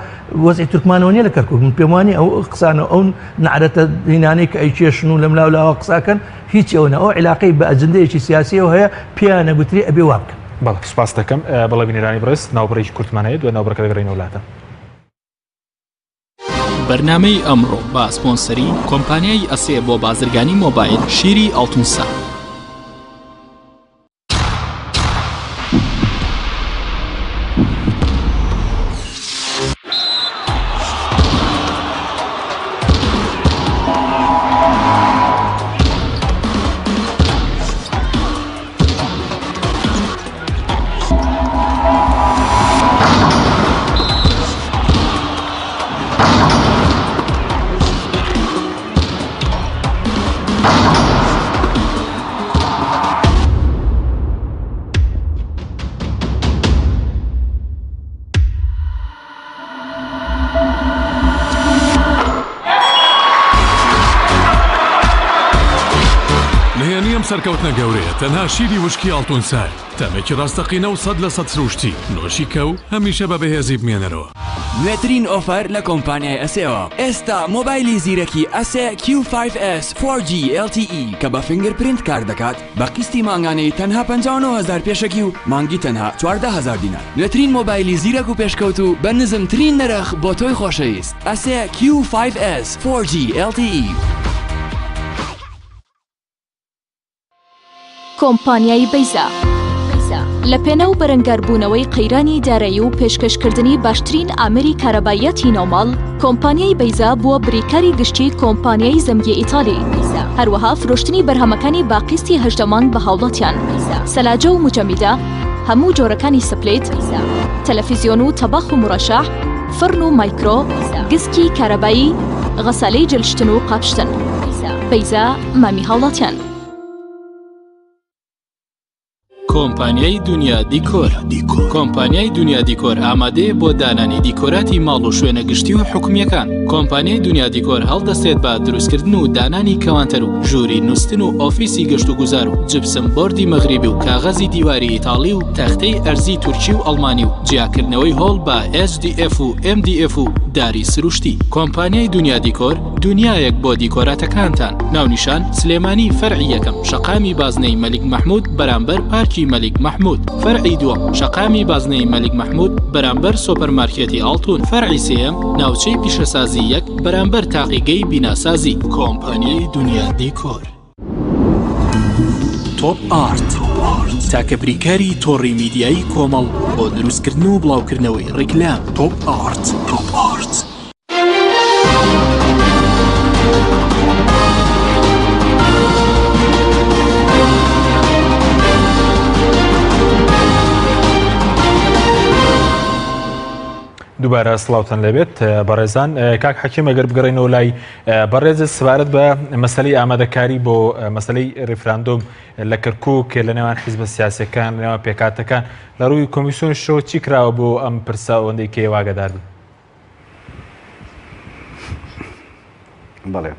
وەزعی تورکمانەوە نییە لە کەرکوک من پێم وانییە ئەو قسانە ئەو نەعرەتە هینانەی کە ئەیکێشن و لەملاو لاوە قساکەن هیچ ئەو نە ئەو عیلاقەی بە ئەجندەیەکی سیاسیەوە هەیە پێیان نەگوترێ ئەبێ وا بکەن. بەڵێ سوپاست دەکەم. بەڵێ بینەرانی بەڕێز ناوبڕێکی کورتمان هەیە دوای ناوبڕەکە دەگەڕێینەوە لاتان. بەرنامەی ئەمڕۆ بە سپۆنسەری کۆمپانیای ئەسێ بۆ بازرگانی مۆبایل شیری ئاڵتونسا. نهێنی ئەم سەرکەوتنە گەورەیە تەنها شیری وشکی ئاڵتونسایە، تامێکی ڕاستەقینە و 100% سروشتی، نۆشی کە و هەمیشە بە بەهێزی بمێنەرەوە. نوێترین ئۆفەر لە کۆمپانیای ئەسێوە ئێستا مۆبایلی زیرەکی ئەسێ کیو فایڤ ئێس فۆر جی ئێڵ تی ئی کە بە fingerprint کار دەکات بە قیستی مانگانەی تەنها 59 هەزار پێشەکی و مانگی تەنها 14 هەزار دینار نوێترین مۆبایلی زیرەک و پێشکەوتوو بە نزمترین نرخ بۆ تۆی خۆشەویست ئەسێ کیو فایڤ ئێس فۆر جی ئێڵ تی ئی. کۆمپانیای بەیزا لە پێناو بەرەنگاربوونەوەی قەیرانی دارایی و پێشکەشکردنی باشترین ئامێری کارەباییاتی ناوماڵ، کۆمپانیای بەیزا بووە بریکاری گشتی کۆمپانیای زەمگی ئیتالی، هەروەها فرۆشتنی بەرهەمەکانی بە قیستی 18 مانگ بە هاوڵاتیان، سەلاجە و موجەمیدە، هەموو جۆرەکانی split، تەلەفیزیۆن و تەباخ و مورەشەح، فڕن و مایکرۆ، گسکی کارەبایی، غەسالەی جلشتن و قاپشتن. بەیزا مامی هاوڵاتیان. کۆمپانیای دونیا دیکۆر کۆمپانیای دونیا دیکۆر ئامادەیە بۆ دانانی دیکۆراتی ماڵ و شوێنە گشتی و حکومییەکان. کۆمپانیای دونیا دیکۆر هەڵدەستێت بە دروستکردن و دانانی کەوانتەر و ژووری نوستن و ئۆفیسی گەشتوگوزار و جپسم بۆردی مەغریبی و کاغەزی دیواری ئیتاڵی و تەختەی ئەرزی تورکی و ئەڵمانی و جیاکردنەوەی هۆڵ بە HDF و MDF و داری سروشتی. کۆمپانیای دونیا دیکۆر دونیایەک بۆ دیکۆراتەکانتان. ناونیشان، سلێمانی فەرعی یەکەم، شەقامی بازنەی مەلیک مەحمود بەرامبەر پارکی مەلیک مەحمود. فەرعی دووەم، شەقامی بازنەی مەلیک مەحمود بەرامبەر سۆپەرمارکێتی ئاڵتون. فەرعی سێیەم، ناوچەی پیشەسازی یەک بەرامبەر تاقیگەی بیناسازی. کۆمپانیای دونیا دیکۆر. تۆپ ئارت. تاکە بریکاری تۆڕی میدیایی کۆمەڵ بۆ دروستکردن و بڵاوکردنەوەی ڕیکلام تۆپ ئارت. تۆپ ئارت. دووبارە سڵاوتان لێبێت بەڕێزان کاک حەکیم ئەگەر بگەڕێنەوە لای بەڕێزت سەبارەت بە مەسەلەی ئامادەکاری بۆ مەسەلەی ریفراندۆم لە کەرکوک لە نێوان حیزبە سیاسەکان لە نێوان پێکاتەکان لە ڕووی کۆمیسیۆن شەوە چی کراوە بۆ ئەم پرسە ئەوەندەی کە واگەدار بن؟ بەڵێ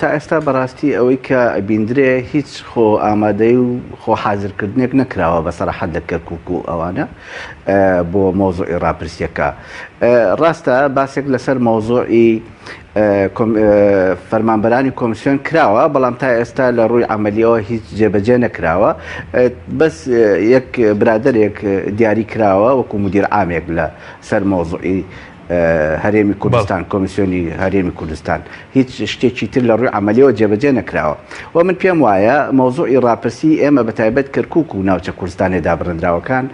تا ئێستا بەڕاستی ئەوەی کە ئەبیندرێ هیچ خۆ ئامادەی و خۆ حازرکردنێک نەکراوە بە سەراحەت لە کەرکک و ئەوانە بۆ مۆزوعی ڕاپرسیەکە ڕاستە باسێک لەسەر مۆزوعی فەرمانبەرانی کۆمسیۆن کراوە بەڵام تا ئێستا لە ڕووی عملیەوە هیچ جێبەجێ نەکراوە بەس یەک برادێک دیاری کراوە وەکو مدیر عامێک لە سەر مۆزوعی هەرێمی کوردستان کۆمیسیۆنی هەرێمی کوردستان هیچ شتێکی تر لە ڕووی عملیەوە جێبەجێ نەکراوە و من پێم وایە مۆزوعی ڕاپرسی ئێمە بە تایبەت کەرکک و ناوچە کوردستانی دابڕێنراوەکان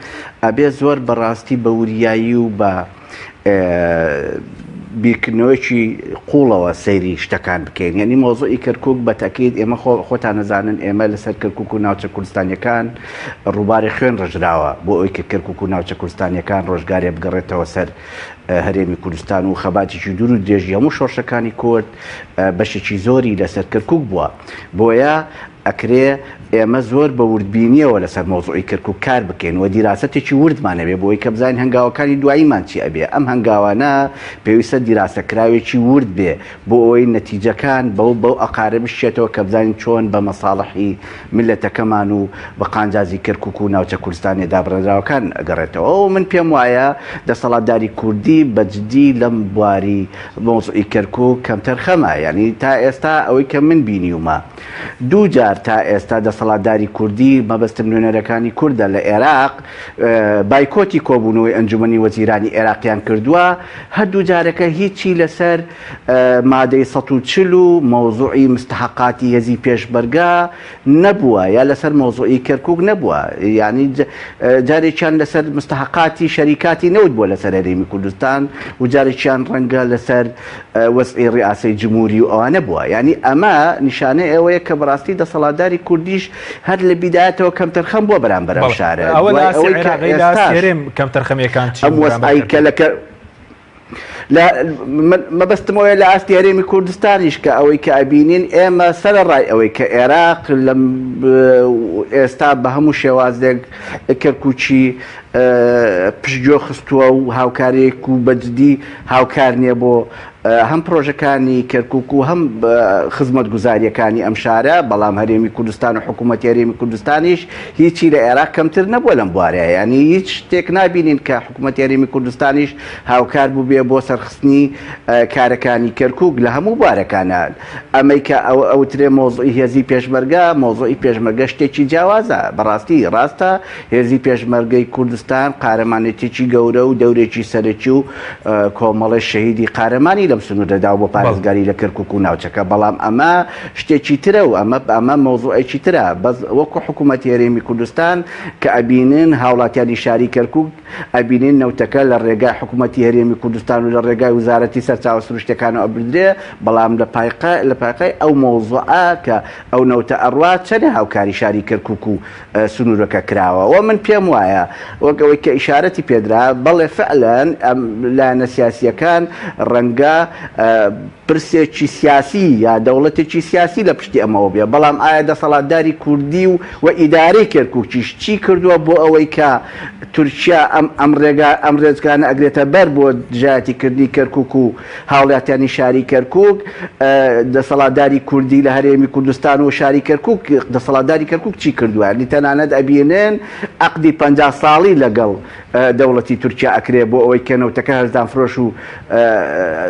ئەبێ زۆر بەڕاستی بە وریایی و بە بیرکردنەوەیەکی قوڵەوە سەیری شتەکان بکەین یعنی مۆزوعی کەرکک بە تەکید ئێمە خۆتان نەزانن ئێمە لەسەر کەرکک و ناوچە کوردستانیەکان ڕووباری خوێن ڕژراوە بۆ ئەوی کە کەرکک و ناوچە کوردستانیەکان ڕۆژگارێ بگەڕێتەوە سەر هەرێمی کوردستان و خەباتێکی دوور و درێژی هەموو شۆڕشەکانی کورد بەشێکی زۆری لەسەر کەرکک بووە بۆیە ئەکرێ ئێمە زۆر بە وردبینیەوە لەسەر مەوزوعی کەرکوک کار بکەین و دیراسەتێکی وردمان هەبێ بۆی کە بزانین هەنگاوەکانی دواییمان چی ئەبێ ئەم هەنگاوانە پێویستە دیراسەکراوێکی ورد بێ بۆ ئەوەی نەتیجەکان بەو بەو ئەقارە بشچێتەوە کە بزانین چۆن بە مەساڵحی میللەتەکەمان و بە قانجازی کەرکوک و ناوچە کوردستانیە دابڕێنراوەکان ئەگەڕێتەوە و من پێم وایە دەسەڵاتداری کوردی بە جدی لەم بواری مەوزوعی کەرکوک کەمتەرخەمە یانی تا ئێستا ئەوەی کە من بینیومە دوو جار تا ئێستا دەسەڵاتداری کوردی، مەبەستم نوێنەرەکانی کوردە لە ئێراق، بایکۆتی کۆبوونەوەی ئەنجومەنی وەزیرانی ئێراقیان کردووە، هەردوو جارەکە هیچی لەسەر مادەی 140 و مەوزوعی مستحەقاتی هێزی پێشمەرگە نەبووە یا لەسەر مەوزوعی کەرکوک نەبووە، یانی جارێکیان لەسەر مستحەقاتی شەریکاتی نەوت بووە لەسەر هەرێمی کوردستان و جارێکیان ڕەنگە لەسەر وەزعی ڕیاسەی جمهوری و ئەوانە بووە یانی ئەمە نیشانەی ئەوەیە کە بەڕاستی دەسەڵاتداری کوردیش هەر لە بیدایەتەوە کەمتەرخەم بووە بەرامبەر ئەم شارە ئەوە لە دوای ئاستی ئەوەی کە عێراقی لە ئاستی ئێستاش هەرێم کەمتەرخەمیەکان چی ئەم بوون بەرامبەر وەزعەی کە کەرکوک؟ لە کە لە مەبەستم ئەوەیە لە ئاستی هەرێمی کوردستانیش کە ئەوەی کە ئەبینین ئێمە سەرەڕای ئەوەی کە عێراق لەم ئێستا بە هەموو شێوازێک کەرکوکی پشتگوێ خستووە و هاوکارییەک و بە جدی هاوکار نییە بۆ هەم پرۆژەکانی کەرکوک و هەم خزمەتگوزارییەکانی ئەم شارە، بەڵام هەرێمی کوردستان و حکوومەتی هەرێمی کوردستانیش هیچی لە عێراق کەمتر نەبووە لەم بوارەیە، یانی هیچ شتێک نابینین کە حکوومەتی هەرێمی کوردستانیش هاوکار بووبێ بۆ سەرخستنی کارەکانی کەرکوک لە هەموو بوارەکانا. ئەمەی کە ئەوترێ مەوزوعی هێزی پێشمەرگە، مەوزوعی پێشمەرگە شتێکی جیاوازە، بەڕاستی ڕاستە هێزی پێشمەرگەی کوردستان قارەمانێتیی گەورە و دەورێکی سەرەکی و کۆمەڵێ شەهیدی قارەمانی لەم سنوورە داوە بۆ پارێزگاری لە کەرکووک و ناوچەکە، بەڵام ئەمە شتێکی ترە و ئەمە ئەمە مەوزوعێکی ترە، بەس وەکوو حکوومەتی هەرێمی کوردستان کە ئەبینن هاوڵاتیانی شاری کەرکووک ئەبینین نەوتەکە لە ڕێگای حکوومەتی هەرێمی کوردستان و لە ڕێگای وزارەتی سەرچاوە سروشتیەکانەوە ئەبردرێ، بەڵام لە پایقە لە پایقەی ئەو مەوزوعە کە ئەو نەوتە ئەڕوا چەنێ هاوکاری شاری کەرکووک و سنوورەکە کراوە و من پێم وایە وەک ئەوەی کە ئیشارەتی پێدرا بەڵێ فعلەن ئەم لایەنە سیاسییەکان ڕەنگە پرسێکی سیاسی یا دەوڵەتێکی سیاسی لە پشتی ئەمەوە بێ بەڵام ئایا دەسەڵاتداری کوردی و و ئیدارەی کەرکووکیش چی کردووە بۆ ئەوەی کە تورکیا ئەم ئەم ڕێگا ئەم ڕێچکانە ئەگرێتە بەر بۆ دژایەتی کردنی کەرکووک و هاوڵاتیانی شاری کەرکوک، دەسەڵاتداری کوردی لە هەرێمی کوردستان و شاری کەرکوک، دەسەڵاتداری کەرکوک چی کردووە؟ یانی تەنانەت ئەبینن عەقدی 50 ساڵی لەگەڵ دەوڵەتی تورکیا ئەکرێ بۆ ئەوەی کە نەوتەکە هەرزانفرۆش و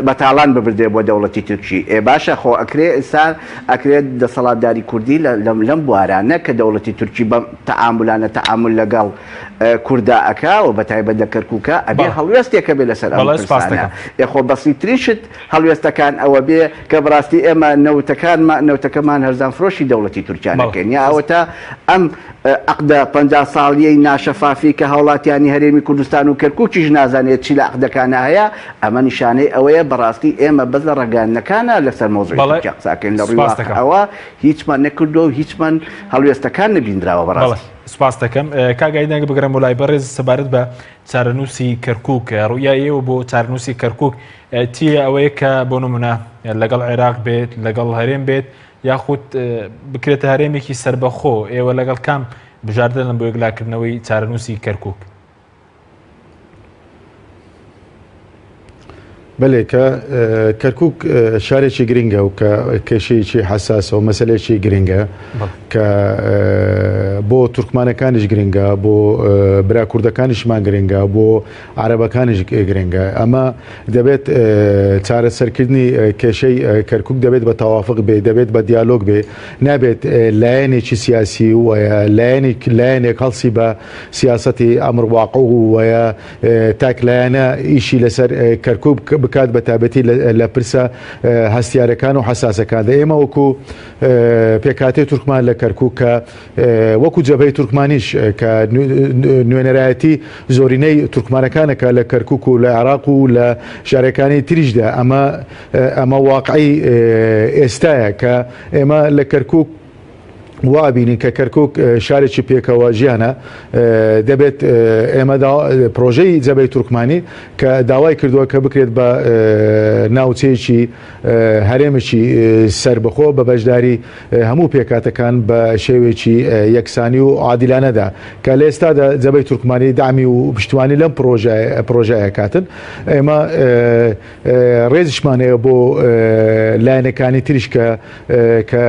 بە تاڵان ببردرێ بۆ دەوڵەتی تورکی. ئێ باشە خۆ ئەکرێ ئینسان ئەکرێت دەسەڵاتداری کوردی لەم بوارانە کە دەوڵەتی تورکی بەم تەعامولانە تەعامول لەگەڵ کوردا ئەکا و بەتایبەت لە کەرکوکا ئەبێ هەڵوێستێک هەبێ لەسەر ئەم پرسانە. ئێ خۆ بەسیترین شت هەڵوێستەکان ئەوە بێ کە بەڕاستی ئێمە نەوتەکانمان نەوتەکەمان هەرزانفرۆشی دەوڵەتی تورکیا نەکەین یا ئەوەتا ئەم. عەقدە 50 ساڵیەی ناشەفافی کە هاوڵاتیانی هەرێمی کوردستان و کەرکوکیش نازانێت چی لە عەقدەکانا هەیە، ئەمە نیشانەی ئەوەیە بەڕاستی ئێمە بەس لە ڕاگەیاندنەکانا لەسەر مەوزوعی بەڵێ تورکیا قسە ئەکەین لە ڕووی سوپاست دەکەم. واقعەوە هیچمان نەکردووە و هیچمان هەڵوێستەکان نەبیندراوە بەڵێ بەڕاستی. سوپاست دەکەم. کاک ئایدن ئەگەر بگەڕێم بۆ لای بەڕێز سەبارەت بە چارەنووسی کەرکوک، ڕوئیای ئێوە بۆ چارەنووسی کەرکوک چییە؟ ئەوەیە کە بۆ نمونە لەگەڵ عێراق بێت، لەگەڵ هەرێم بێت، یاخود بکرێتە هەرێمێکی سەربەخۆ، ئێوە لەگەڵ کام بژاردەن بۆ یەکلاکردنەوەی چارەنووسی کەرکوک؟ بەلێ کە کەرکک شارێکی گرنگە و کە کێشەیەکی حساسە و مەسلێکی گرنگە کە بۆ تورکمانەکانیش گرنگە بۆ برا کوردەکانیشمان گرنگە بۆ عربەکانیش گرنگە ئەمە دەبێت چارەسەرکردنی کێشەی کەرکک دەبێت بە تەوافق بێ دەبێت بە دیالۆگ بێ نابێت لایەنێکی سیاسی و لایەنێک لایەنێک هەڵسی بە سیاسەتی ئەمر واقع و تاک لایەنە ئیشی لەسەر کەرکوک بکات بە تابەتی لە پرسە هەستیارەکان و حەساسەکاندا ئێمە وەکو پێکهاتەی تورکمان لە کەرکوک کە وەکو جەبهەی تورکمانیش کە نوێنەرایەتی زۆرینەی تورکمانەکانەکە لە کەرکوک و لە عێراق و لە شارەکانی تریشدا ئەمە ئەمە واقعی ئێستایە کە ئێمە لە کەرکوک وا ئەبینین کە کەرکک شارێکی پێکەوە ژیانە دەبێت ئێمە پرۆژەی جەبەی تورکمانی کە داوای کردووە کە بکرێت بە ناوچەیەکی هەرێمێکی سربەخۆ بە بەشداری هەموو پێکاتەکان بە شێوێکی یەکسانی و عادیلانەدا کە لە ئێستادا جەبەی تورکمانی دامی و پشتیوانی لەم پرۆژەیە کاتن ئێمە ڕێزیشمان هەیە بۆ لایەنەکانی تریش کە کە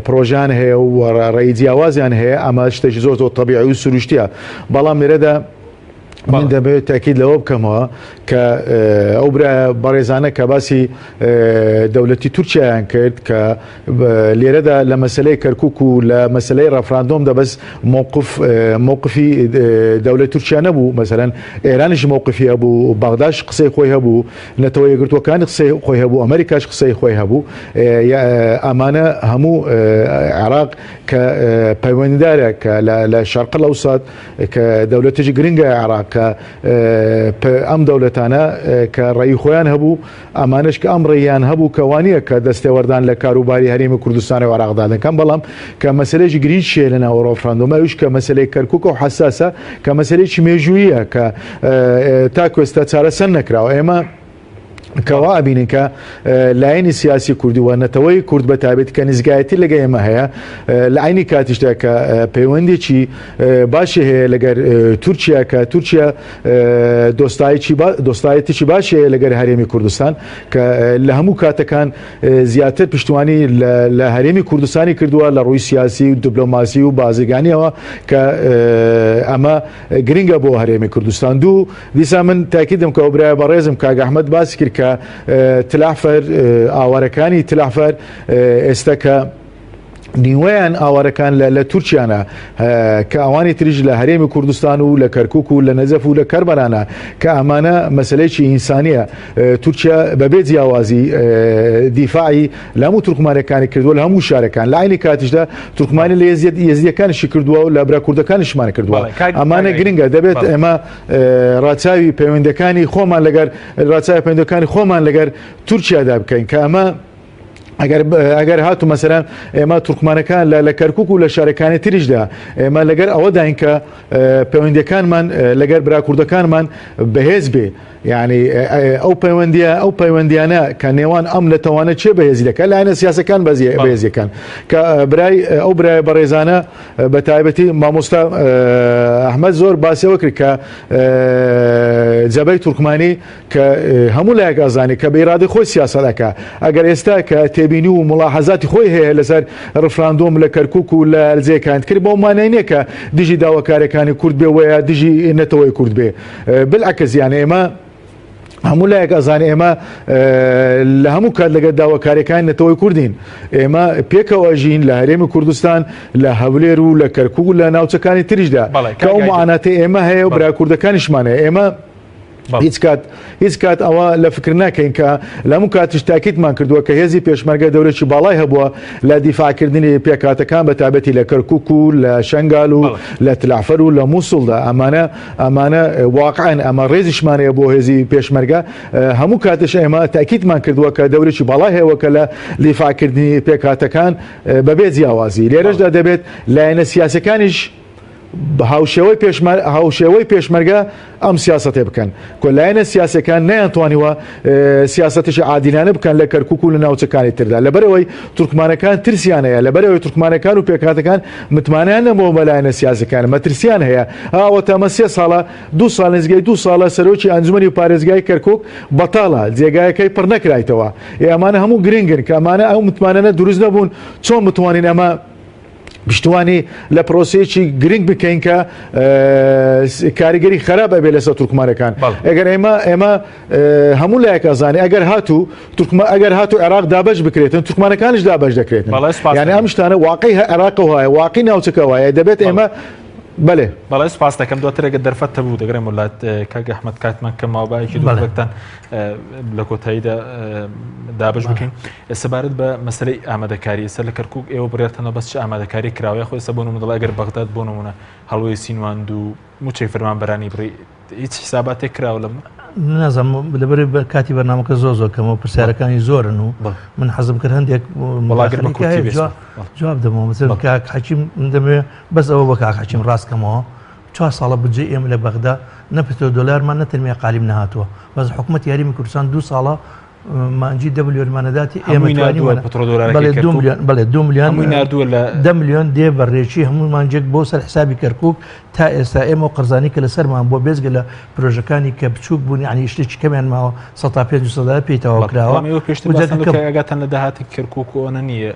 پرۆژان هەیە و ڕێی جیاوازیان هەیە ئەمە شتێکی زۆر زۆر تەبیعی و سروشتیە بەڵام لێرەدا من دەمەوێت تاکید لەوە بکەمەوە کە ئەو برا بەڕێزانە کە باسی دەولەتی تورکیایان کرد کە لێرەدا لە مەسلەی کەرکک و لە مەسلەی ڕەفراندۆمدا بەس موقف موقفی دەولەت تورکیا نەبوو مەسەلەن ئێرانیش موقفی هەبوو بەغداش قسەی خۆی هەبوو نەتەوە یەکگرتووەکانی قسەی خۆی هەبوو ئەمریکاش قسەی خۆی هەبوو ئەمانە هەموو عێراق کە پەیوەندیدارە کە لە شەرق ئەوسات کە دەولەتێکی گرنگە عێراق کە ئەم دەولەتانە کە ڕێی خۆیان هەبوو ئەمانەش کە ئەم ڕێیان هەبوو کە وانییە کە دەستێوەردان لە کاروباری هەرێمی کوردستان و عێراقدا دەکەن، بەڵام کە مەسەلەیەکی گرینگیش هەیە لە ناو ڕێفراندۆم ئەویش کە مەسەلەی کەرکووکە و حەساسە کە مەسەلەیەکی مێژووییە کە تاکو ئێستا چارەسەر نەکراوە. ئێمە کە وا ئەبینین کە لایەنی سیاسی کوردی و نەتەوەی کورد بە تایبەتی کە نزیکایەتی لەگە ئێمە هەیە لە عەینی کاتیشدا کە پەیوەندێکی باشی هەیە لەگەر تورکیا کە تورکیا دۆستایەتیی باشی هەیە لەگەر هەرێمی کوردستان کە لە هەموو کاتەکان زیاتر پشتوانی لە هەرێمی کوردستانی کردووە لە ڕووی سیاسی و دیبلۆماسی و بازرگانیەوە کە ئەمە گرنگە بۆ هەرێمی کوردستان دوو دیسان من تاکیدم کە برای بەڕێزم کاک ئەحمەد باسی کرد کە تلافەر ئاوارەکانی تلافەر ئێستا کە نیوەیان ئاوارەکان لە تورکیانە کە ئەوانی تریش لە هەرێمی کوردستان و لە کەرکک و لە نەجەف و لە کەربەلانە کە ئەمانە مەسلەیەکی ئینسانیە تورکیا بەبێ جیاوازی دیفاعی لە هەموو تورکمانەکانی کردووە لە هەموو شارەکان لە عینی کاتیشدا تورکمانی لە یەزیدیەکانیشی کردووە و لە برا کوردەکانیشمان کردووە ئەمانە گرنگە دەبێت ئێمە ڕاچاوی پەیوەندەکانی خۆمان لەگەر ڕاچاوی پەیوەندەکانی خۆمان لەگەر تورکیادا بکەین کە ئەمە ئەگەر ئەگەر هاتو مەسەرەن ئێمە تورکمانەکان لە لە کەرکک و لە شارەکانی تریشدا ئێمە لەگەر ئەوەداین کە پەیوەندەکانمان لەگەر برا کوردەکانمان بەهێز بێ یعنی ئەو پەیوەندیە ئەو پەیوەندیانە کە نێوان ئەم نەتەوانە چێ بەهێزی دەکات لایەنە سیاسەکان بەهێزیەکان کە برای ئەو برای بەڕێزانە بە تایبەتی مامۆستا ئەحمەد زۆر باسیەوە کرد کە جەبەی تورکمانی کە هەموو لایەک ئەزانێ کە بە ئیرادەی خۆی سیاسەت ئەکا ئەگەر ئێستا کە تێبینی و مڵاحەزاتی خۆی هەیە لەسەر ڕفراندۆم لە کەرکوک و لە جێکان کرد بەو مانای نییە کە دژی داواکاریەکانی کورد بێ وەیا دژی نەتەوەی کورد بێ بالعکس یان ئێمە هەموو لایەک ئەزانێ ئێمە لە هەموو کات لەگەر داواکاریەکانی نەتەوەی کوردین ئێمە پێکەوە ژین لە هەرێمی کوردستان لە هەولێر و لە کەرکوک و لە ناوچەکانی تریشدا کە ئەو معاناتی ئێمە هەیە و برا کوردەکانیشمان هەیە ئێمە. هیچ کات هیچ کات ئەوە لە فکر ناکەین کە لە هەموو کاتیش تاکیدمان کردووە کە هێزی پێشمەرگە دەورێکی باڵای هەبووە لە دیفاعکردنی پێکهاتەکان بە تایبەتی لە کەرکوک و لە شەنگال و لە تلعفەر و لە موسڵدا ئەمانە ئەمانە واقعن ئەمە ڕێزیشمان هەیە بۆ هێزی پێشمەرگە هەموو کاتیش ئێمە تاکیدمان کردووە کە دەورێکی باڵای هەیە کە لە دیفاعکردنی پێکهاتەکان بەبێ جیاوازی لێرەشدا دەبێت لایەنە سیاسەکانیش هاوشێوەی پێشمەر هاوشێوەی پێشمەرگە ئەم سیاسەتێ بکەن کۆ لایەنە سیاسەکان نەیانتوانیوە سیاسەتێکی عادیلانە بکەن لە کەرکوک و لە ناوچەکانی تردا لەبەرئەوەی تورکمانەکان ترسیان هەیە لەبەرئەوەی تورکمانەکان و پێکهاتەکان متمانەیان نەمەوە بە لایەنە سیاسەکان مەترسیان هەیە ئەوەتا ئەمە سێ ساڵە دوو ساڵ نزیکەی دوو ساڵە سەرۆکی ئەنجومەنی پارێزگای کەرکوک بەتاڵە جێگایەکەی پڕ نەکرایتەوە ئێ ئەمانە هەموو گرنگن کە ئەمانە ئەو متمانەنە دروست نەبوون چۆن بتوانین ئەمە پشتیوانی لە پرۆسەیەکی گرنگ بکەین کە کاریگەری خراپ ئەبێ لەسەر تورکمانەکان ئەگەر ئێمە ئێمە هەموو لایەک ئەزانێ ئەگەر هاتوو تورکمە ئەگەر هاتوو عێراق دابەش بکرێتن تورکمانەکانیش دابەش دەکرێتن یعنی ئەم شتانە واقعی عێراق وایە واقعی ناوچەکە وایە دەبێت ئێمە بەێ بەڵێ سپاس دەکەم دواتر ئەگەر دەرفەت هەبوو دەگەڕێم وڵات کاک ئەحمەد کاتمان کەم ماوە بایەکی دووەکتان لە کۆتاییدا دابش بکەین سەبارەت بە مەسلەی ئامادەکاری ئێستا لە کەرکک ئێوە بڕاتەنە بەس چ ئامادەکاری کراوە خۆ ئێستا بۆ نمونە ئەگەر بەغداد بۆ نمونە هەڵوێستی نواند و موچەی فەرمانبەرانی بڕی هیچ حساباتێک کراوە لەم نازانم لەبەر کاتی بەرنامەکە زۆر زۆر کەمەوە پرسیارەکانی زۆرن و من حەزم کرد هەندێک جواب دەمەوە مثل کاک حەکیم من دەمەوێ بەس ئەوە بە کاک حەکیم ڕاست کەمەوە چوار ساڵە بودجەی ئێمە لە بەغدا نە پترۆ دۆلارمان نە تەنمیا قالیم نەهاتووە بەس حکومەتی هەرێمی کوردستان دوو ساڵە مانگی دە ملیۆنمان نەداتی ئێمە هەمووی ناردووە توانیمانە پترۆ دۆلارەکەی بەڵێ دوو کەرکوک ملیۆن بەڵێ دوو ملیۆن هەمووی ناردووە لە دە ملیۆن دێ بە ڕێکی هەموو مانگێک بۆ سەر حسابی کەرکوک تا ئێستا ئێمە و قەرزانی کە لەسەرمان بووە بێجگە لە پرۆژەکانی کە بچووک بوون یعنی شتێکی کەمیان ماوە سەتا پێنج و سەدا پێی تەواو بەڵێ کراوە بەڵام ئێوە پێشتر بودجەکە باستان کەم کە ئاگاتان لە داهاتی کەرکوک و ئەوانە نییە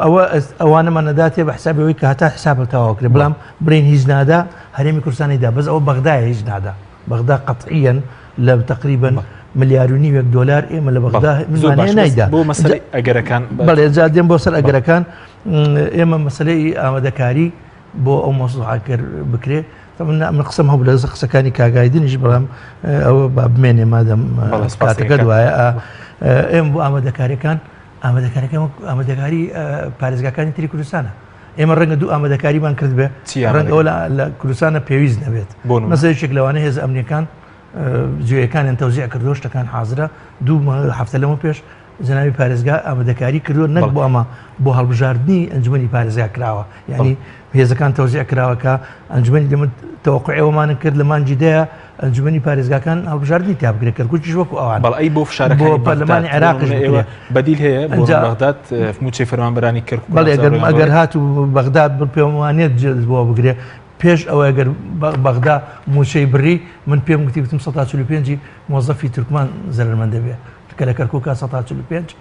ئەوە ئەوانەمان نەداتێ بە حسابی ئەوەی کە هەتا حساب تەواو کرێ بەڵێ بەڵام بڵێین هیچ نادا هەرێمی کوردستانی دا بەس ئەوە بەغدایە هیچ نادا بەغدا قەتعیەن لە تقریبا ملیار و نیوێک دۆلار ئێمە لە بەغدا زۆر منمان باش هەیە بەس نایدا بۆ مەسەلەی ئەگەرەکان بە بەڵێ جا دێم بۆ سەر بەڵێ ئەگەرەکان ئێمە مەسەلەی ئامادەکاری بۆ ئەو مەوزوعە گەر بکرێ طبعا من قسەم هەبوو لە قسەکانی کاگایدنیش بەڵام ئەوە با بمێنێ مادەم بەڵێ سپاس کاتەکە دەکەم. دوایە ئێمە بۆ ئامادەکاریەکان ئامادەکاریەکان وەک ئامادەکاری پارێزگاکانی تری کوردستانە ئێمە ڕەنگە دوو ئامادەکاریمان کردبێ چی ڕەنگە ئەوە ئامادەکاری؟ لە کوردستانە پێویست نەبێت بۆ نمونە؟ مەسەلەن یەکێک لەوانە هێزە ئەمنیەکان جوێیەکانیان تەوزیع کردووە شتەکان حازرە دوو هەفتە لەمە پێش جەنابی پارێزگا ئامادەکاری کردووە نەک بۆ ئەمە بۆ هەڵبژاردنی ئەنجومەنی پارێزگا کراوە یعنی هێزەکان تەوزیع کراوە کە ئەنجومەنی دەمە تەوەقع ئەوەمان کرد لە مانگی دەیە ئەنجومەنی پارێزگاکان هەڵبژاردنی تیا بکرێت کەرکوکیش وەکو ئەوان بەڵ ئەی بۆ بۆ فشارەکانی پەرلەمانی بەغداد بۆ عێراقیش نمونە ئێوە بکرێت بەدیل هەیە بۆ ئەنجا بەغداد موچەی فەرمانبەرانی کەرکوک بەڵێ نازانم ئەگەر ڕێیان ئەگەر بڕێت هاتوو بەغداد پێوانێت بۆ بگرێ پێش ئەوە ئەگەر بەغدا موچەی بڕی من پێم گوتی گوتم 145 مۆزەفی تورکمان زەرەرمەند دەبێ کە لە کەرکوکا 145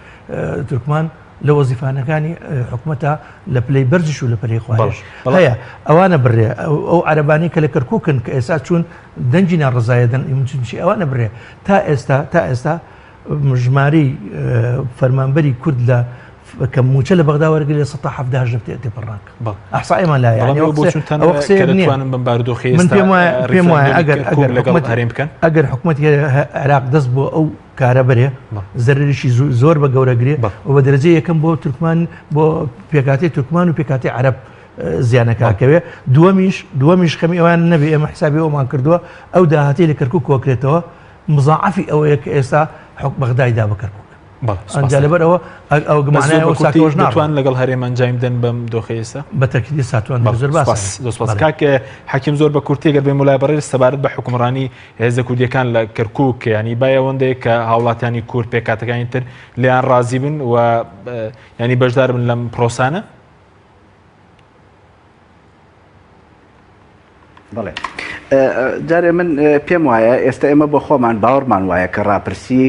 تورکمان لە وەزیفانەکانی حکومەتە لە پلەی بەرزیش و لە پلەی خواریش هەیە ئەوانە بڕێ ئەو عەرەبانی کە لە کەرکوکن کە ئێستا چوون دەنگی ناڕەزایە دەن چی ئەوانە بڕێ تا ئێستا تا ئێستا ژمارەی فەرمانبەری کورد لە کە موچە لە بەغدا وەرگری لە 178 تێپەڕ ناکە ئەحسایمان لایە بەڵام ئێوە بۆچوونتان ئەوە کە قسەیەک نییە دەتوانن بەم بارودۆخەی من ئێستا پێم وایە پێم وایە ڕیفراندۆمی ئەگەر کەرکوک ئەگەر لەگەڵ حکومەت هەرێم بکەن ئەگەر حکومەتی عێراق دەست بۆ ئەو کارە بەرێ زەرەرێکی زۆر بە گەورە گرێ و بە دەرەجەی یەکەم بۆ تورکمان بۆ پێکهاتەی تورکمان و پێکهاتەی عەرەب زیانەکە ئەکەوێ دووەمیش دووەمیش خەمی ئەوان نەبێ ئێمە حسابی ئەومان کردووە ئەو داهاتەی لە کەرکوک کۆکرێتەوە مزاعەفی ئەوەیە کە ئێستا حک بەغدای دا بە کەرکوک ئەنجا لەبەر ئەوە ئەو معنای ئەو ساکەوەش ناتوان لەگەڵ هەرێم ئەنجامی بدەن بەم دۆخەی ئێستا بە تەکیدی ساتوان زۆر باس زۆر سپاس کاک حەکیم زۆر بە کورتی گەر بێم وڵای بەڕێز سەبارەت بە حکومڕانی هێزە کوردیەکان لە کەرکوک ینی بای ئەوەندەیە کە هاوڵاتیانی کورد پێکاتەکانی تر لێیان ڕازی بن و ینی بەشدار بن لەم پرۆسانە بەڵێ جارێ من پێم وایە ئێستا ئێمە بۆ خۆمان باوەڕمان وایە کە ڕاپرسی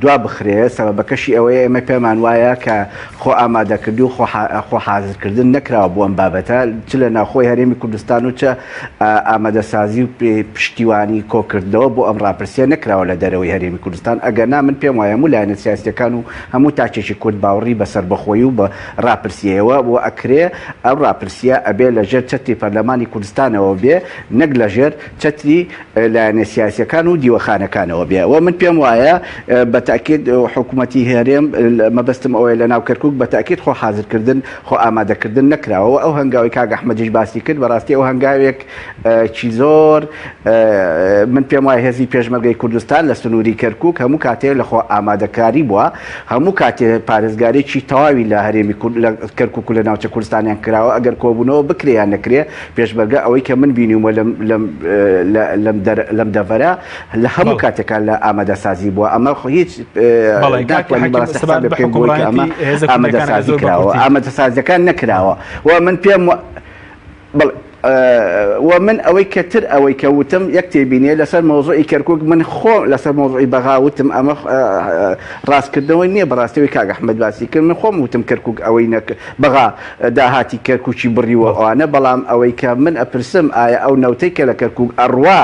دوا بخرێ سەبەبەکەشی ئەوەیە ئێمە پێمان وایە کە خۆ ئامادەکردن و خۆ حازرکردن نەکراوە بۆ ئەم بابەتە چ لە ناوخۆی هەرێمی کوردستان و چ ئامادەسازی و پشتیوانی کۆکردنەوە بۆ ئەم ڕاپرسیە نەکراوە لە دەرەوەی هەرێمی کوردستان ئەگەرنا من پێم وایە هەموو لایەنە سیاسیەکان و هەموو تاکێکی کورد باوڕی بە سەربەخۆیی و بە ڕاپرسیەوە و ئەکرێ ئەم ڕاپرسیە ئەبێ لە ژێر چەتری پەرلەمانی کوردستان. کوردستانەوە بێ نەک لەژێر چەتری لایەنە سیاسیەکان و دیوەخانەکانەوە بێ و من پێم وایە بە تەئکید حکومەتی هەرێم مەبەستم ئەوەیە لە ناو کەرکوک بە تەئکید خۆ حازرکردن خۆ ئامادەکردن نەکراوە و ئەو هەنگاوی کاک ئەحمەدیش باسی کرد بەڕاستی ئەو هەنگاوێک چی زۆر من پێم وایە هێزی پێشمەرگەی کوردستان لە سنووری کەرکوک هەموو کاتێ لە خۆ ئامادەکاری بووە هەموو کاتێ پارێزگارێکی تەواوی لە هەرێمی کورد لە کەرکوک و لە ناوچە کوردستانیان کراوە ئەگەر کۆبوونەوە بکرێ یان نەکرێ پێشمەرگە ئەوەی کە من بینیومە لەم لەم لەم لەم دەڤەرە لە هەموو کاتێکان لە ئامادەسازی بووە ئەمە هیچ ناتوانین بەڕاستی حساب بکەین بۆی کە ئەمە ئامادەسازی کراوە ئامادەسازیەکان نەکراوە و من پێم بەڵێ و من ئەوەی کە تر ئەوەی کە وتم یەک تێبینیە لەسەر مەوزوعی کەرکوک من خۆ لەسەر مەوزوعی بەغا وتم ئەمە ڕاستکردنەوەی نییە بەڕاستەوەی کاک ئەحمەد باسی کرد من خۆم وتم کەرکوک ئەوەی نەک بەغا داهاتی کەرکوکی بڕیوە ئەوانە بەڵام ئەوەی کە من ئەپرسم ئایا ئەو نەوتەی کە لە کەرکوک ئەڕوا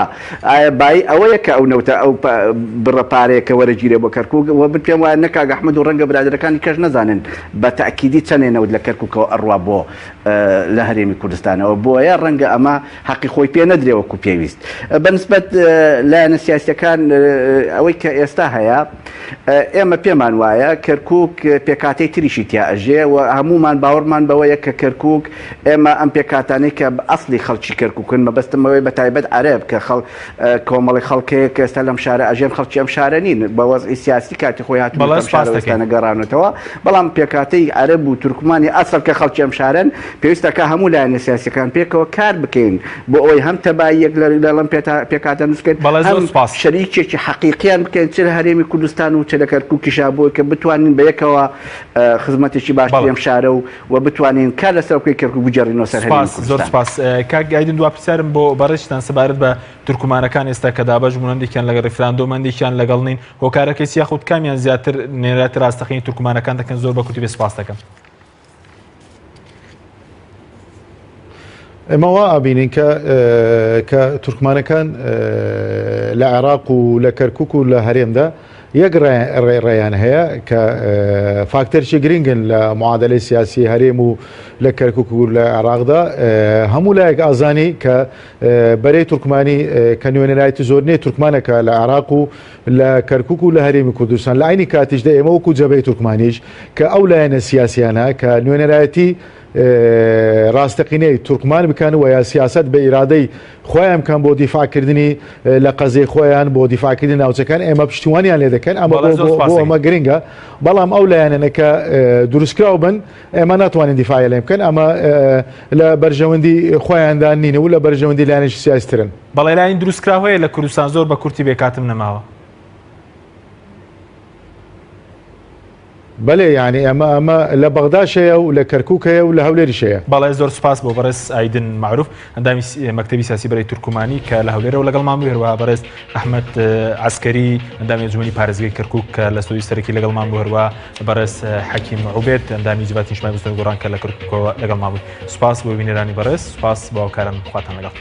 ئایا بایی ئەوەیە کە ئەو نەوتە ئەو بڕە پارەیە کە وەرەگیرێ بۆ کەرکوک و من پێم وایە نە کاک ئەحمەد و ڕەنگە برادەرەکانی کەش نەزانن بە تەئکیدی چەنێ نەوت لە کەرکوکەوە ئەڕوا بۆ لە هەرێمی کوردستانەوە بۆیە ڕەنگە ئەمە حەقی خۆی پێ نەدرێ وەکو پێویست بەنسبەت لایەنە سیاسیەکان ئەوەی کە ئێستا هەیە ئێمە پێمان وایە کەرکک پێکاتەی تریشی تیا ئەژێ و هەمومان باوەڕمان بەوەیە کە کەرکک ئێمە ئەم پێکاتانەی کە ئەسلی خەڵکی کەرککن مەبەستمەوەی بە تایبەت عەرەب کە خەڵ کۆمەڵی خەڵکەیە کە ئێستا لەم شارە ئەژێن خەڵکی ئەم شارە نین بە وەزعی سیاسی کاتی خۆی هاتوون بەڵێ ئەم شارە سپاس ئێستا دەکەین. نەگەڕاونەتەوە بەڵام پێکهاتەی عەرەب و تورکمانی ئەسڵ کە خەڵکی ئەم شارەن پێویستە کە هەموو لایەنە سیاسیەکان پێکەوە کار بکەین بۆ ئەوەی هەم تەباییەک لە لەم پێکهاتە دروست بکەین بەڵێ زۆر هەم سپاس. شەریکێکی حەقیقیان بکەین چ لە هەرێمی کوردستان و چ لە کەرکوکیشا بۆی کە بتوانین بە یەکەوە خزمەتێکی باشتری بەڵێ. ئەم شارە و و بتوانین کار لەسەر بکەین کەرکوک بگێڕینەوە سەر هەرێمی سپاس زۆر کوردستان. سپاس کاک ئایدن دوا پرسیارم بۆ بەڕێزتان سەبارەت بە تورکمانەکان ئێستا کە دابەش بوون هەندێکیان لەگەڵ ڕیفراندۆم هەندێکیان لەگەڵ نین هۆکارەکەی چی یاخود کامیان زیاتر نوێنەرایەتی ڕاستەقینەی تورکمانەکان دەکەن زۆر بە کورتی بێ سپاس دەکەم. ئێمە وا ئەبینین کە کە تورکمانەکان لە عێراق و لە کەرکک و لە هەرێمدا یەک ڕێیان هەیە کە فاکتەرێکی گرنگن لە معادلەی سیاسی هەرێم و لە کەرکک و لە عێراقدا هەموو لایەک ئازانی کە بەرەی تورکمانی کە نوێنەرایەتی زۆرینەی تورکمانەکە لە عێراق و لە کەرکک و لە هەرێمی کوردستان لە عینی کاتیشدا ئێمە وەکو جەبهەی تورکمانیش کە ئەو لایەنە سیاسیانە کە نوێنەرایەتی ڕاستەقینەی تورکمان بکەن و یا سیاسەت بە ئیرادەی خۆیان بکەن بۆ دیفاعکردنی لە قەزیەی خۆیان بۆ دیفاعکردنی ناوچەکان ئێمە پشتیوانیان لێ دەکەن ئەمە بۆ ئەمە گرنگە بەڵام ئەو لایەنانە کە دروستکراو بن ئێمە ناتوانین دیفاعی لێ بکەن ئەمە لە بەرژەوەندی خۆیاندا نین و لە بەرژەوەندی لایەنێکی سیاسی ترن. بەڵێ لایەنی دروستکراو هەیە لە کوردستان زۆر بە کورتی بێ کاتم نەماوە. بەلێ یانی ئەمە ئەمە لە بەغداش هەیە و لە کەرکوک هەیە و لە هەولێریش هەیە. بەڵێ زۆر سوپاس بۆ بەڕێز ئایدن مەعروف ئەندامی مەکتەبی سیاسی بەرەی تورکمانی کە لە هەولێرەوە لەگەڵمان بوو هەروەها بەڕێز ئەحمەد عەسکەری ئەندامی ئەنجومەنی پارێزگای کەرکوک کە لە ستۆدیۆی سەرەکی لەگەڵمان بوو هەروەها بەڕێز حەکیم عوبێد ئەندامی جڤاتی نیشتمانی بزوتنەوەی گۆڕان کە لە کەرکوکەوە لەگەڵمان بوو سوپاس بۆ بینەرانی بەڕێز سوپاس بۆ هاوکاران خواتان لەگەڵ.